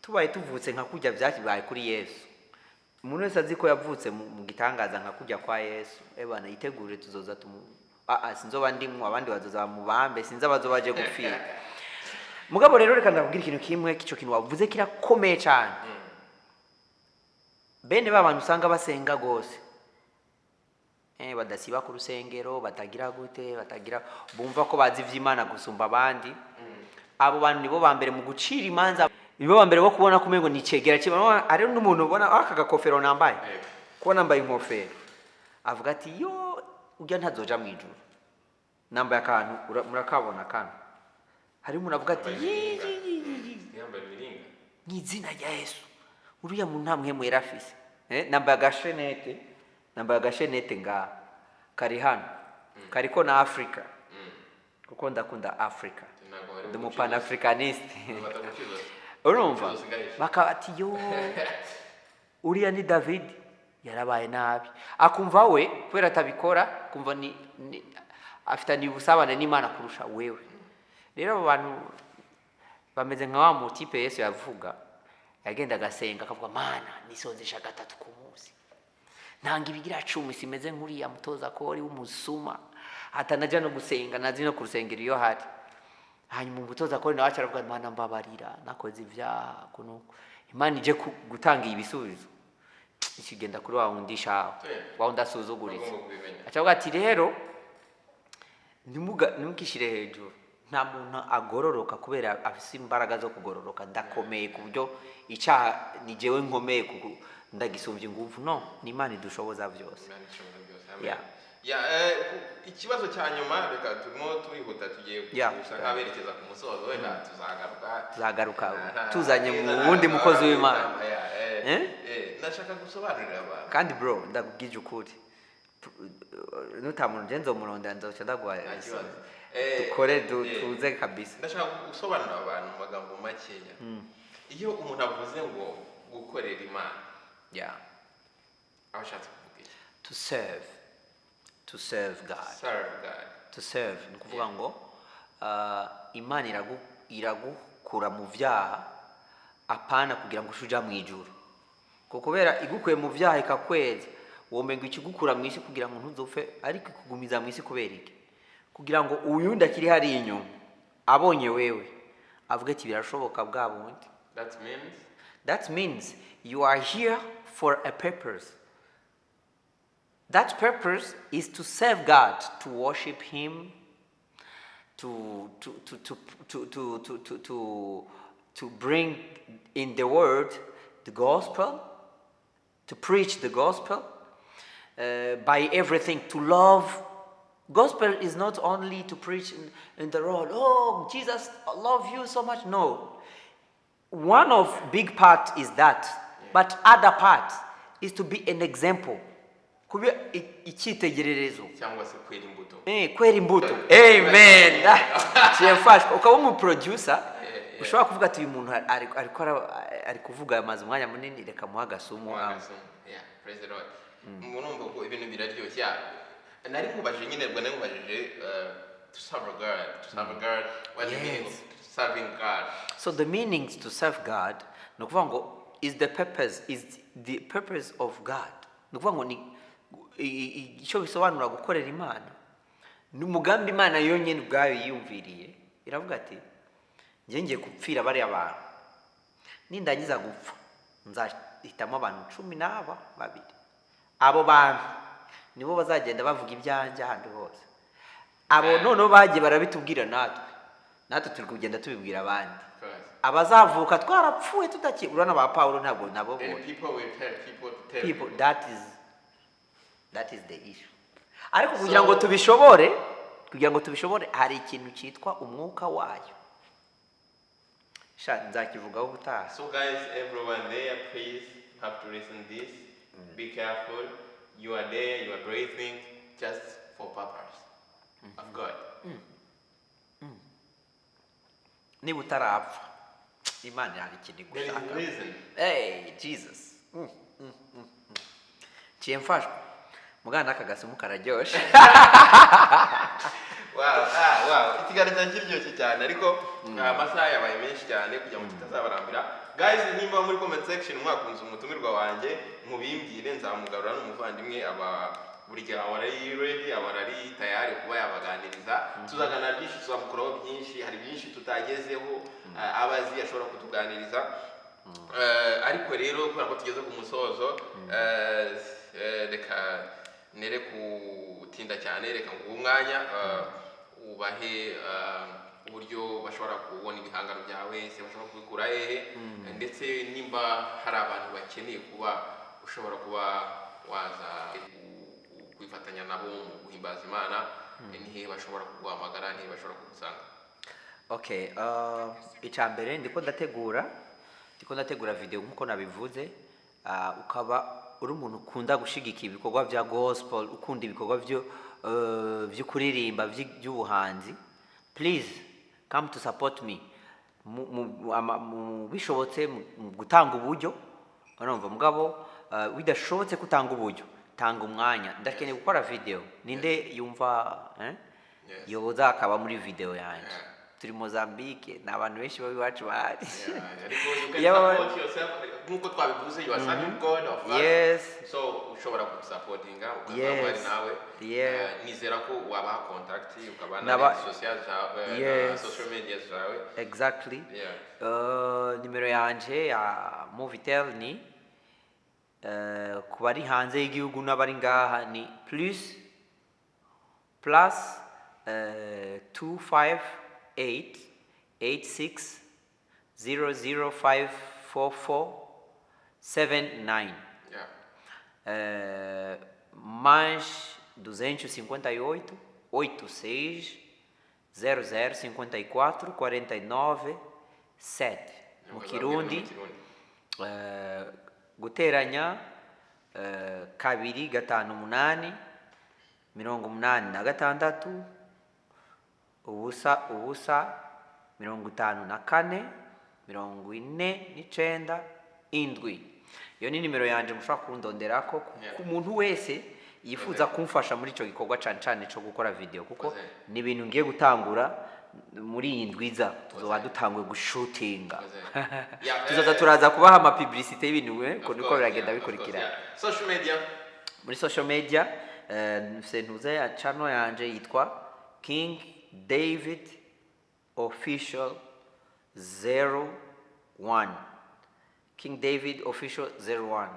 Tubaye tuvutse nka kurya byabaye kuri Yesu, umuntu wese azi ko yavutse mu gitangaza nka kurya kwa Yesu, ebana yitegure, tuzoza tumu sinzoba ndimwo, abandi bazoza mubambe, sinzi abazoba baje gupfira. Mugabo rero reka ndakubwira ikintu kimwe. Ico kintu wavuze kirakomeye cyane. Bene ba bantu usanga basenga gose, badasiba ku rusengero, batagira gute, batagira, bumva ko bazi ivy'Imana gusumba abandi, abo bantu nibo ba mbere mu gucira imanza, nibo ba mbere bo kubona ko umengo ni icegera kimwe. Hariho n'umuntu ubona aka gakofero nambaye, kuba nambaye inkofero, avuga ati yo ujya ntazoja mu ijuru. Nambaye akantu, murakabona kano. Hari umuntu avuga ati Yambaye yi imiringa. yi yi yi yi. Yambaye imiringa. Mu izina rya Yesu, uriya muntu nta mwemu yari afise. Nambaye agashenete, nambaye agashenete ngaha kari hano, kariko na Afrika, kuko ndakunda Afrika. Ntabwo bari Ndi buguca. umupanafricaniste. Bataguca. Urumva, Ijosi ngahishe. bakaba ati yo uriya ni David, yarabaye nabi. Akumva we kubera atabikora, kumva ni afitaniye ubusabane n'Imana kurusha wewe. Rero abo bantu bameze nka wa mutipe Yesu yavuga, yagenda agasenga akavuga: "Mana, nisonzesha gatatu ku munsi, ntanga ibigira 10, simeze nk'uriya mutoza kori w'umusuma, atanajya no gusenga, nazi no ku rusengero iyo hari." Hanyuma umutoza kori nawe aca aravuga: "Mana, mbabarira, nakoze ibyaha kunuko." Imana ije gutanga ibisubizo, ikigenda kuri wa wundi shawe, wa wundi asuzuguritse. Bagomba kubimenya. Aca avuga ati: "Rero ntimukishyire hejuru. Nta muntu agororoka kubera afise imbaraga zo kugororoka. Ndakomeye ku buryo icyaha ni jewe nkomeye kuko ndagisumbya ingufu. No ni Imana idushoboza byose." Imana ishobora byose. Amen. Yeah. Yeah, ikibazo cya nyuma, reka turimo turihuta, tugiye gusa nk'aberekeza ku musozo, wenda tuzagaruka. Tuzagaruka tuzanye tuzanye mu wundi mukozi w'Imana. Eh? Ndashaka gusobanurira abantu. Kandi bro, ndakubwije ukuri, nutamuntu je nzomurondera, nzoca ndaguha. Nta kibazo. Dukore tuze kabisa. Ndashaka gusobanurira abantu mu magambo makeya, iyo umuntu avuze ngo gukorera Imana, aba ashatse kuvuga iki? To serve, to serve God. Serve God. To serve ni ukuvuga ngo Imana iragukura mu byaha, apana kugira ngo uce uja mu ijuru, kuko kubera igukuye mu byaha ikakweza, womenga ikigukura mu isi kugira ngo ntuzopfe, ariko ikugumiza mu isi kubera iki? Kugira ngo uyundi akiri hariya inyuma abonye wewe avuge ati: "Birashoboka bwa bundi." That means That means you are here for a purpose. That purpose is to serve God, to worship Him, to bring in the world the gospel, to preach the gospel, by everything, to love. Gospel is not only to preach in the road, "Oh, Jesus love you so much." No. One of big part is that, but other part is to be an example, kuba icyitegererezo. Cyangwa se kwera imbuto. Kwera imbuto, amen. Ciye mfashwa ukaba umu producer ushobora kuvuga ati: "Uyu muntu ari kuvuga, amaze umwanya munini, reka muhe agasumu." Yeah, praise the Lord. Murumva ko ibintu biraryoshye. Yeah. Nari nkubajije nyine, ubwo nari nkubajije to serve God, to serve God, what the meaning of serving God? So the meanings to serve God ni ukuvuga ngo is the purpose, is the purpose of God. Ni ukuvuga ngo ni icyo bisobanura gukorera Imana ni umugambi Imana yonyine ubwayo yiyumviriye, iravuga ati: "Njye ngiye gupfira bariya bantu, nindangiza gupfa nzahitamo abantu 12, abo bantu nibo bazagenda bavuga ibyanjye ahandi hose." Abo noneho bagiye barabitubwira, natwe turi kugenda tubibwira abandi abazavuka twarapfuye tudaki. Urabona ba Pawulo ntabwo nabo Then bose people will tell people to tell people. people. That is the issue. Ariko kugira ngo tubishobore, kugira ngo tubishobore, hari ikintu cyitwa umwuka wayo. Sha, nzakivugaho ubutaha. So guys, everyone there, please have to listen this. Be careful. You are there, you are breathing just for purpose of God. Niba utarapfa, Imana hari ikintu There is igushaka. Reason. Hey, Jesus. Ciye mfashwa mugana, n'aka gasumu kararyoshe. Wow, ah, wow. Ikiganiro cyari kiryoshye cyane, ariko amasaha yabaye menshi cyane kugira ngo kitazabarambira. Guys, nimba muri comment section mwakunze umutumirwa wanjye, mubimbwire, nzamugarura n'umuvandimwe, aba buri gihe ahora ari ready, ahora ari tayari kuba yabaganiriza. Tuzaganira byinshi, tuzamukuraho byinshi, hari byinshi tutagezeho, abazi ashobora kutuganiriza. Ariko rero kubera ko tugeze ku musozo, reka nere gutinda cyane, reka nguhe umwanya, ubahe uburyo bashobora kubona ibihangano byawe, se bashobora kubikura hehe, ndetse nimba hari abantu bakeneye kuba ushobora kuba waza kwifatanya nabo mu guhimbaza Imana, ni hehe bashobora kuguhamagara, ni hehe bashobora kugusanga? Okay, icya mbere ndiko ndategura video nkuko nabivuze. Ukaba uri umuntu ukunda gushigikira ibikorwa bya gospel, ukunda ibikorwa byo kuririmba, by'ubuhanzi, please come to support me bishobotse mu gutanga uburyo, urumva mugabo, bidashobotse ko utanga uburyo, tanga umwanya. Ndakeneye gukora video, ninde yumva, eh? Yes. Yoza akaba muri video yanjye. Turi Mozambique, ni abantu benshi baba iwacu bahari. Yeah, ariko you can Yeah, support yourself nk'uko twabivuze. You are serving God, of course. So ushobora gusupportinga ukazaba uhari nawe. Nizera ko wabaha contact, ukaba na réseaux social zawe na social media zawe. Exactly. Nimero yanje ya Movitel ni ku bari hanze y'igihugu n'abari ngaha ni plus 258 86 00544 79. Mais 258 86 00 54 49 7 mu Kirundi. Mu Kirundi. Guteranya 258 86 0 0 54 49 7. Iyo ni nimero yanje mushobora kundonderako ku muntu wese yifuza kumfasha muri ico gikorwa, cane cane co gukora video, kuko ni ibintu ngiye gutangura muri iyi ndwiza, tuzoba dutanguye gushutinga. Tuzoza turaza kubaha ama publicité y'ibintu uko niko biragenda bikurikirana. Yeah. Social media. Muri social media mfise ntuze ya channel yanje yitwa King David Official 01, King David Official 01.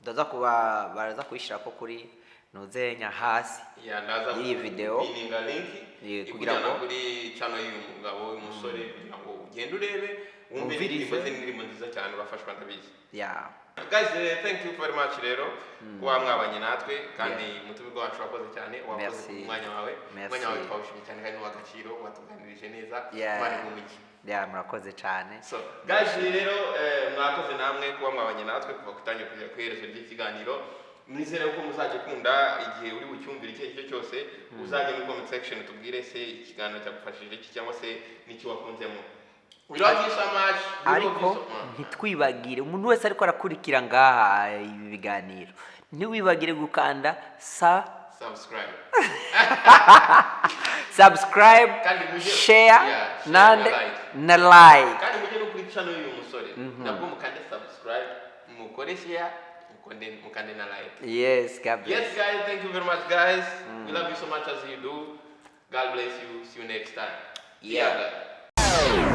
Ndaza kuba baraza kuyishyirako kuri ntuzenya hasi Yeah, ndaza y'iyi video. kupininga link Kugira ikujyana ngo kuri channel y'uyu mugabo w'umusore, kugira ngo ugende urebe, wumve Wumvirize. indirimbo ze, n'indirimbo nziza cyane, urafashwa, ndabizi. Guys, thank you very much rero kuba mwabanye natwe, kandi umutumirwa wacu wakoze cyane, wakoze Merci. ku mwanya wawe. Merci. Umwanya wawe twawushimye cyane kandi ni uw'agaciro, watuganirije neza. Imana iguhe umugisha. Yeah, murakoze cyane. So guys rero, mwakoze namwe kuba mwabanye natwe kuva kutangira kugera ku iherezo ry'ikiganiro. Nizere ko muzajya kunda igihe uri bucyumvire icyo ari cyo cyose, uzajya muri comment section tubwire se ikiganiro cyagufashije iki cyangwa se n'icyo wakunzemo. We love you so much. We love Ariko you so much. ntitwibagire, umuntu wese ariko arakurikira ngaha ibi biganiro, ntiwibagire gukanda sa Subscribe. Subscribe, Kandi mujye- share, Yeah, share nande na like. Na like. Kandi mujye no kuri channel y'uyu musore nabwo mukande subscribe, mukore share, mukande na like. Yes, God bless. Yes, guys, thank you very much, guys. We love you so much as you do. God bless you. See you next time. Yeah. Guys.